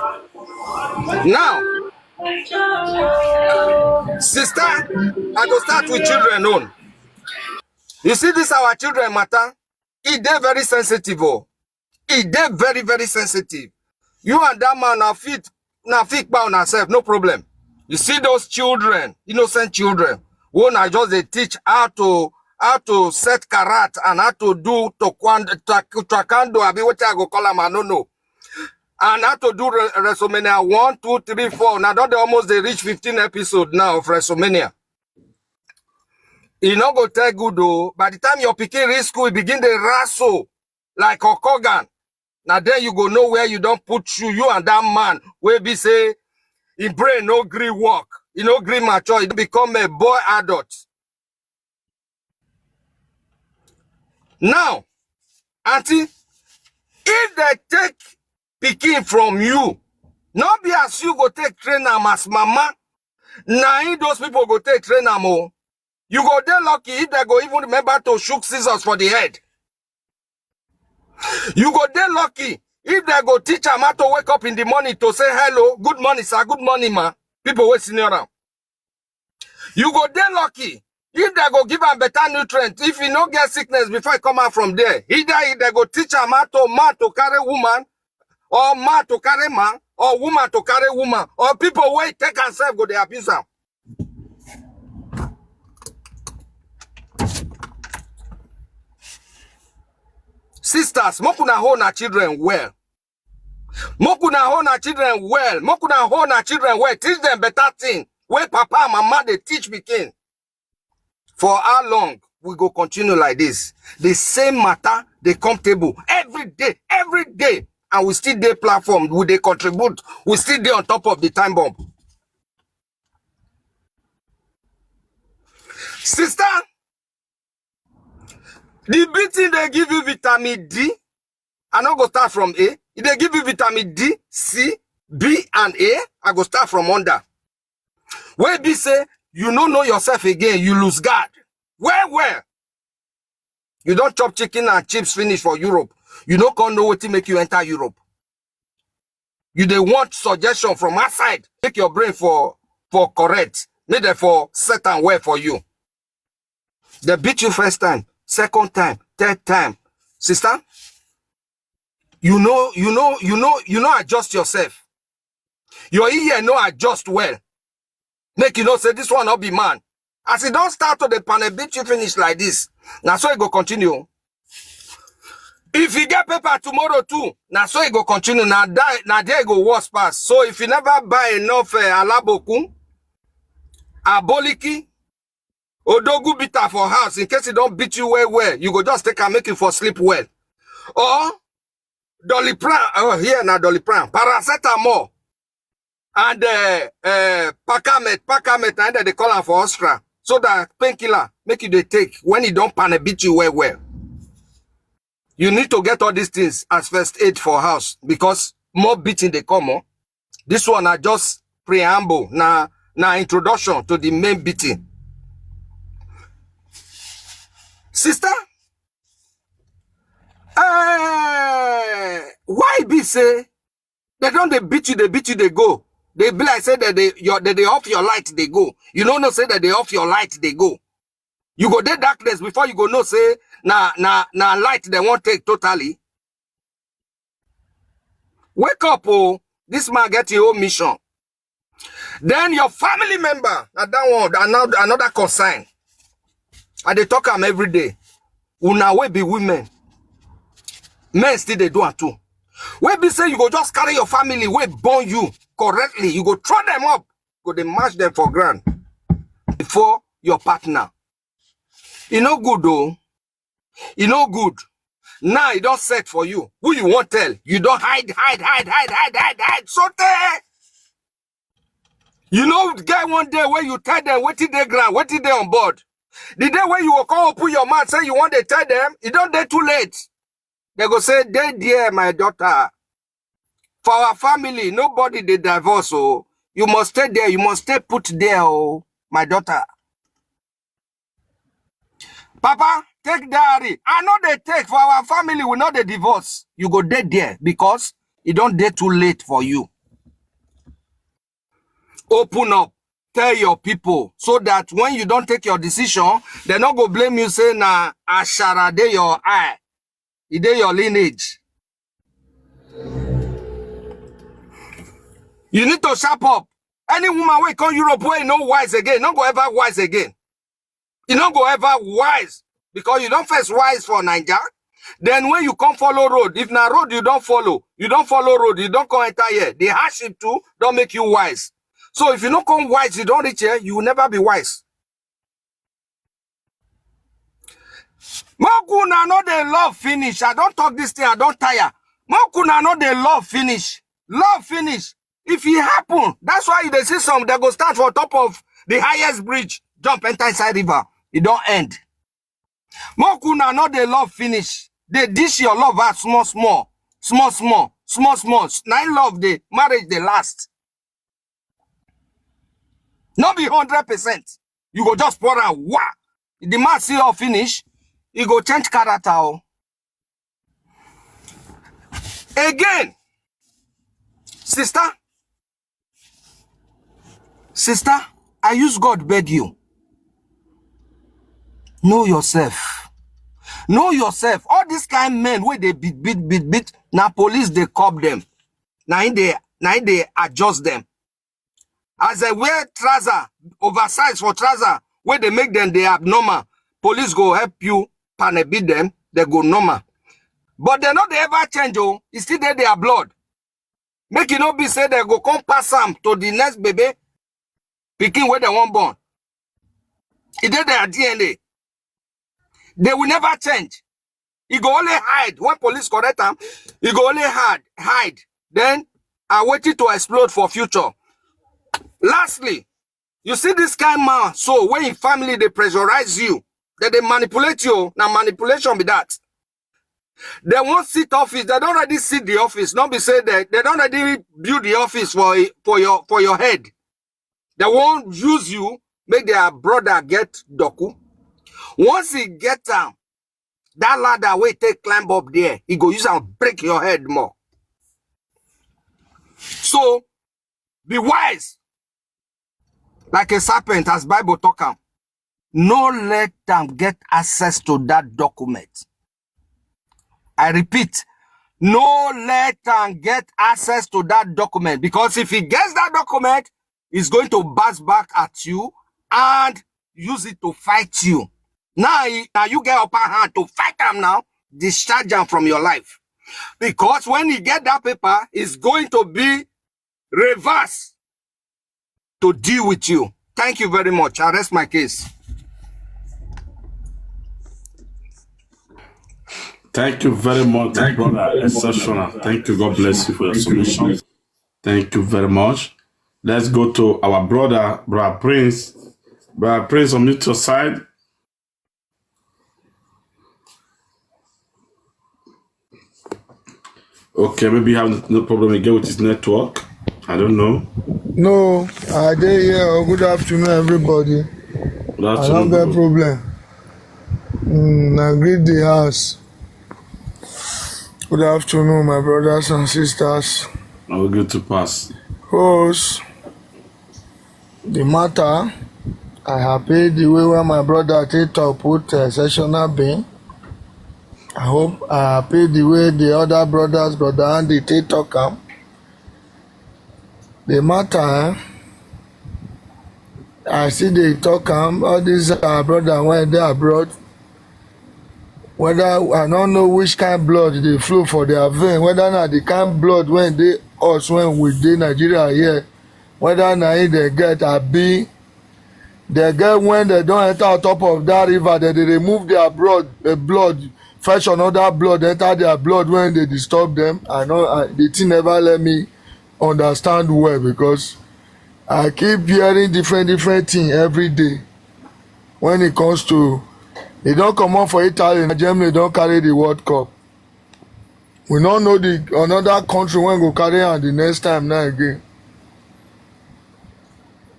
Now, sister, I go start with children own. You see this our children matter? It they very sensitive. Oh. It they very, very sensitive. You and that man are fit, now fit by on herself, no problem. You see those children, innocent children, when I just they teach how to how to set karat and how to do taekwondo, taekwondo, abi what I go call am, I don't know. And how to do WrestleMania one, two, three, four. Now don't they almost they reach fifteen episode now of WrestleMania. E no go tell good though. By the time your pikin reach school, e begin dey wrestle like okogan. Now then you go know where you don't put you, you and that man will be say, in brain no gree work, you no gree mature, you become a boy adult. Now, auntie, if they take picking from you, not be as you go take train them as mama, now those people go take train them. Oh. You go there lucky if they go even remember to shook scissors for the head. You go there lucky if they go teach am how to wake up in the morning to say hello, good morning, sir, good morning, ma. People wey senior am. You go there lucky if they go give am better nutrient. If you no get sickness before you come out from there, either if they go teach am how to man to carry woman, or man to carry man, or woman to carry woman, or people wey take am self go dey abuse am. Sisters, make una hold una children well. Make una hold una children well. Make una hold una children well. Teach them better thing. Where papa and mama they teach pikin. For how long we go continue like this? The same matter, they come table every day, every day. And we still dey platform, we dey contribute, we still dey on top of the time bomb. Sister, the beating they give you vitamin D. I no go start from A. If they give you vitamin D, C, B, and A, I go start from under. Where be say you no know yourself again, you lose guard. Well, well. You don't chop chicken and chips finish for Europe. You no come know wetin make you enter Europe. You dey want suggestion from outside. Take your brain for for correct. Make them for set and well for you. They beat you first time, second time, third time. Sister, you know, you know, you know, you know, adjust yourself. Your ear no adjust well. Make you know say this one not be man. As e don't start to the panel beat you finish like this. Now so it go continue. If you get paper tomorrow too, now so it go continue. Now die, now there go worse pass. So if you never buy enough uh, alabokun, aboliki, odogu bitter for house in case it don't beat you well well, you go just take and make you for sleep well. Or Dolly Brown, oh here now Dolly Brown, paracetamol and uh, uh, Pacamet, Pacamet, and they call am for Austria. So that painkiller make you dey take when e don panel beat you well well. You need to get all these things as first aid for house because more beating dey come. Oh. This one na just preamble, na na introduction to the main beating. Sister, uh, why be say they don't they beat you, they beat you, they go. They be like say that they your that they off your light, they go. You don't know say that they off your light, they go. You go there darkness before you go know say na na na light they won't take totally. Wake up, oh! This man get your own mission. Then your family member, na that one, another another concern. I dey talk am every day. Una wey be women, men still dey do am too. Wey be say you go just carry your family wey born you correctly, you go throw them up, go dey mash them for ground before your partner. E no good though. E no good. Now e don set for you. Who you wan tell? You don hide, hide, hide, hide, hide, hide, hide. So tey you no get one day wey you tell dem wetin dey ground, wetin dey on board. The day wey you go come open your mouth say you wan dey tell dem, e don dey too late. Dem go say, "Dey there, my daughter. For our family, nobody dey divorce o. You must stay there, you must stay put there o, my daughter." Papa, take diary. I no dey take. For our family, we no dey divorce. You go dey there because e don dey too late for you. Open up, tell your people, so that when you don take your decision, dem no go blame you say na ashara dey your eye, e dey your lineage. You need to sharp up. Any woman wey come Europe wey no wise again, no go ever wise again. E no go ever wise because you don first wise for Naija. Then when you come follow road, if na road you don follow, you don follow road, you don come enter here, the hardship too don make you wise. So if you no come wise, you don reach here, you will never be wise. Make una no dey love finish. I don talk this thing, I don tire. Make una no dey love finish. Love finish. If e happen, that's why you dey see some, dem go start for top of the highest bridge, jump enter inside river. E don end. Make una no dey love finish. Dey dish your love out small, small, small, small, small, small. Na im love dey, marriage dey last. No be hundred percent. You go just pour am, wah. The man see you finish, e go change character o. Again, sister, sister, I use God beg you. Know yourself. Know yourself. All these kind men wey dey beat, beat, beat, beat, na police dey cop them. Na im dey, na im dey adjust them. As dem wear trouser, oversize for trouser, wey dey make dem dey abnormal, police go help you panel beat dem, dem go normal. But dem no dey ever change o, e still dey their blood. Make e no be say dem go come pass am to the next baby pikin wey dem wan born. E dey their D N A. They will never change. E go only hide when police correct am. E go only hide, hide. Then are waiting to explode for future. Lastly, you see this kind man, so when im family dey pressurize you, dem dey manipulate you. Na manipulation be that. Dem wan sit office, dem don already sit the office. No be say dem, dem don already build the office for, for your, for your head. Dem wan use you, make their brother get doku. Once e get am, that ladder wey take climb up there, e go use am break your head more. So be wise like a serpent, as Bible talk am. No let am get access to that document. I repeat, no let am get access to that document, because if he gets that document, he's going to burst back at you and use it to fight you. Now, he, now you get upper hand to fight him now, discharge him from your life. Because when he get that paper, it's going to be reverse to deal with you. Thank you very much. I rest my case. Thank you very much, brother. Exceptional. Thank you. God bless you for your submission. Thank you very much. Let's go to our brother, brother Prince. Brother Prince, unmute your side. Okay, maybe you have no problem again with his network. I don't know. No, I dey here. Oh, good afternoon, everybody. Good I afternoon, don't get bro. Problem. Mm, I greet the house. Good afternoon, my brothers and sisters. Oh, good to pass. Host, the matter, I happy the way when my brother take talk put uh, sessional being. I hope I happy the way the other brothers, brother Andy take talk am. The matter, eh, I see they talk am. All these uh, brother when they abroad, whether I don't know which kind blood they flow for their vein, whether na the kind blood when they us when we dey Nigeria here, whether na it they get abi Dem get when dem don enter on top of that river, dem dey remove their blood, eh, blood, fetch another blood, enter their blood when dey disturb them. I know, I, the thing never let me understand well, because I keep hearing different, different thing every day. When it comes to, e don comot for Italy, na Germany don carry the World Cup. We no know the another country wey go carry am the next time now again.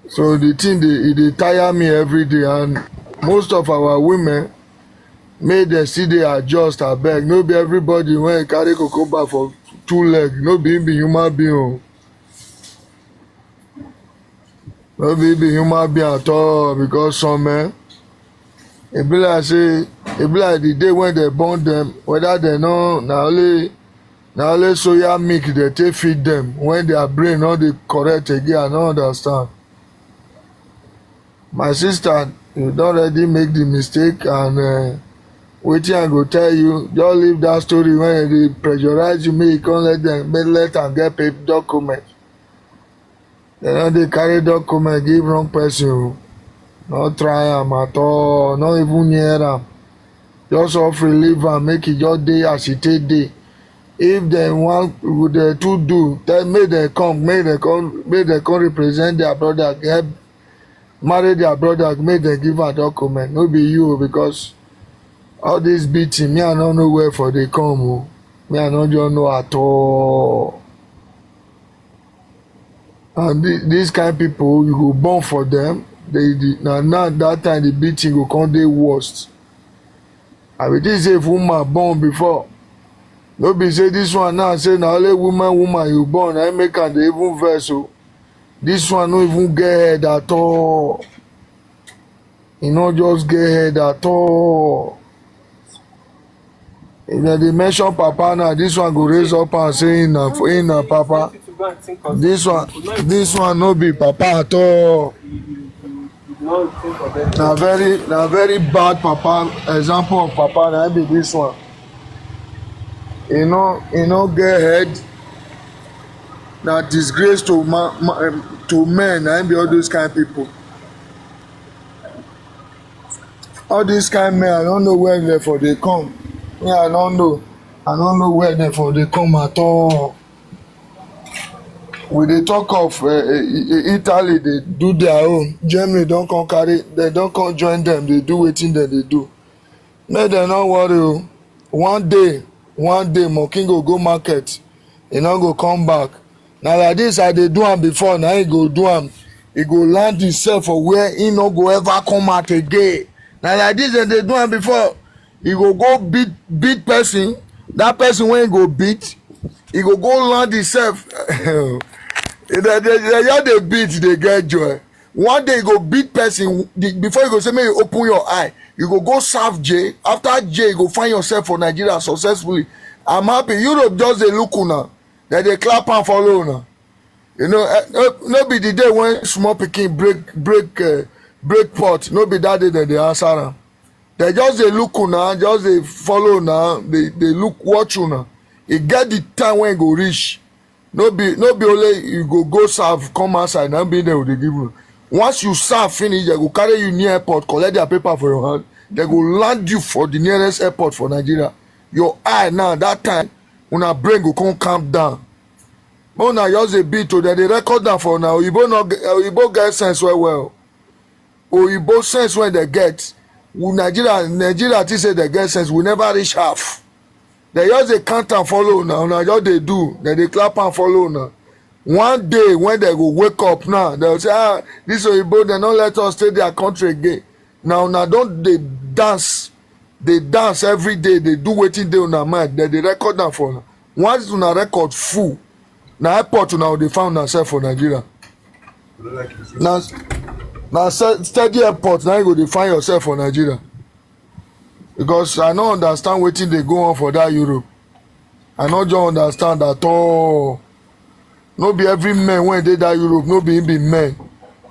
So the thing dey, e dey tire me every day, and most of our women, make dem still dey adjust, abeg. No be everybody wey carry cocoa bar for two leg, no be him be human being o. No be him be human being at all, because some, eh, e be like say, e be like the day when dem born dem, whether dem no, na only, na only soya milk dem take feed dem, when their brain no dey correct again. I no understand. My sister, you don already make the mistake, and, eh, wetin I go tell you, just leave that story when dem dey pressurize you, make you come let dem, make, let am get paper document. Dem no dey carry document give wrong person o. No try am at all, no even near am. Just off relieve am, make e just dey as e take dey. If dem wan, dem too do, tell, make dem come, make dem come, make dem come represent their brother, help marry their brother, make dem give am document. No be you o, because all this beating, me, I no know where for dey come o. Me, I no just know at all. And thi-, this kind people, you go born for them. They, the, na, na that time the beating go come dey worst. I be think say if woman born before, no be say this one now, say na only woman, woman you born, na im make am dey even vex o. This one no even get head at all. E no just get head at all. If dem dey mention papa now, this one go raise up and say him na, him na papa. This one, this one no be papa at all. Na very, na very bad papa, example of papa na be this one. E no, e no get head. Na disgrace to ma-, ma-, em, to men, na im be all those kind people. All these kind men, I don't know where dem for dey come. Me, I don't know. I don't know where dem for dey come at all. We dey talk of, eh, eh, eh, Italy, dey do their own. Germany don come carry, dem don come join dem, dey do wetin dem dey do. Make dem no worry o. One day, one day, Mokingo go market, e no go come back. Na like this I dey do am before, na he go do am. He go land himself for where he no go ever come out again. Na like this dem dey do am before. He go go beat, beat person. That person wey he go beat, he go go land himself. They, they, they just dey beat, dey get joy. One day you go beat person, the, before you go say, "Make you open your eye," you go go serve jail. After jail, you go find yourself for Nigeria successfully. I'm happy. Europe just dey look una. Dem dey clap and follow una. You know, eh, no, no be the day when small pikin break, break, eh, break pot, no be that day dem dey answer am. Dem just dey look una, just dey follow una, dey, dey look, watch una. E get the time when e go reach. No be, no be only you go go serve, come outside, na be dem go dey give you. Once you serve finish, dem go carry you near airport, collect their paper for your hand. Dem go land you for the nearest airport for Nigeria. Your eye now, that time, una brain go come calm down. Make una just dey beat o, dem dey record am for una. Oyibo no get, Oyibo get sense well well. Oyibo sense wey dem get, we Nigeria, Nigeria think say dem get sense, we never reach half. Dem just dey count am follow una, una just dey do, dem dey clap am follow una. One day when dem go wake up now, dem go say, "Ah, this Oyibo, dem no let us stay their country again." Now una don dey dance, dey dance every day, dey do wetin dey una mind, dem dey record am for una. Once una record full, na airport una go dey find una sef for Nigeria. Na, na se-, steady airport na you go dey find yourself for Nigeria. Because I no understand wetin dey go on for that Europe. I no just understand at all. No be every man wey dey that Europe, no be him be men.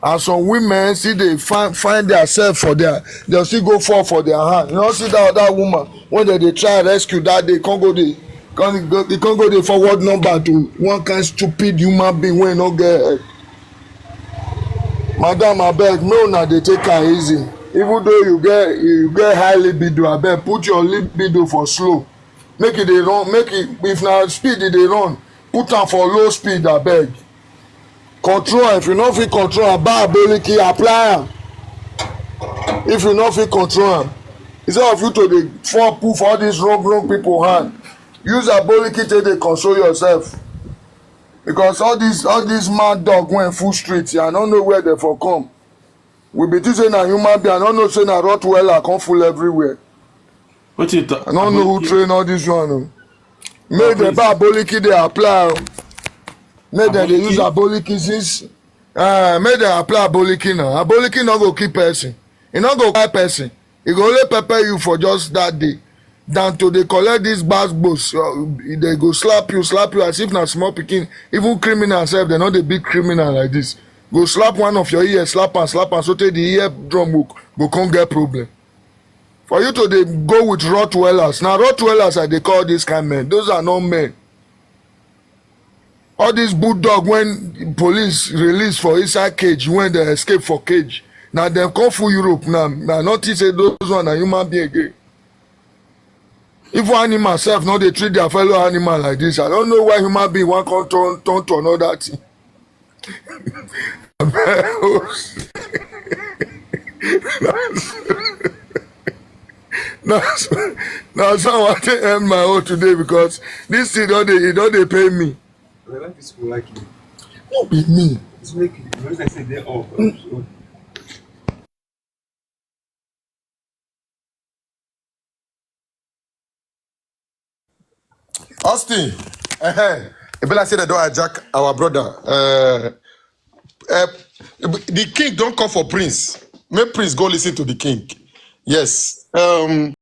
And some women still dey find, find theirself for there. Dem still go fall for their hand. You no see that other woman wey dem dey try rescue that day, come go dey, come go, e come go dey forward number to one kind stupid human being wey no get head. Make Madam, abeg, make una dey take am easy. Even though you get, you get high libido, abeg, put your libido for slow. Make e dey run, make e, if na speed e dey run, put am for low speed, abeg. Control am. If you no fit control am, buy Aboliki, apply am. If you no fit control am, instead of you to dey fall put for all these wrong, wrong people hand, use Aboliki take dey console yourself. Because all this, all this mad dog wey full street, I no know where they for come. We be think say na human being, I no know say na Rottweiler come full everywhere. Wetin you talk? I no know who train all this one o. Make dem buy Aboliki dey apply o. Make dem dey use Aboliki since, uh, make dem apply Aboliki now. Aboliki no go kill person. E no go kpai person. E go only pepper you for just that day. Than to dey collect this gbas gbos, uh, they go slap you, slap you as if na small pikin. Even criminal sef, they no dey beat criminal like this. Go slap one of your ear, slap am, slap am, so tey the ear drum go, go come get problem. For you to dey go with Rottweilers. Na Rottweilers I dey call this kind men. Those are not men. All this bulldog when police release for inside cage, when they escape for cage, na dem come full Europe now. Na nothing say those one na human being again. Even animal sef no dey treat their fellow animal like this. I don't know why human being wan come turn, turn to another thing. Na so, na so I wan take end my own today because this thing don dey, e don dey pain me. I like this people like you. No be me. It's like you. It's like say they all. Austin, uh-huh. E be like say they don hijack our brother. Uh, uh, the king don call for Prince. Make Prince go listen to the king. Yes. Um,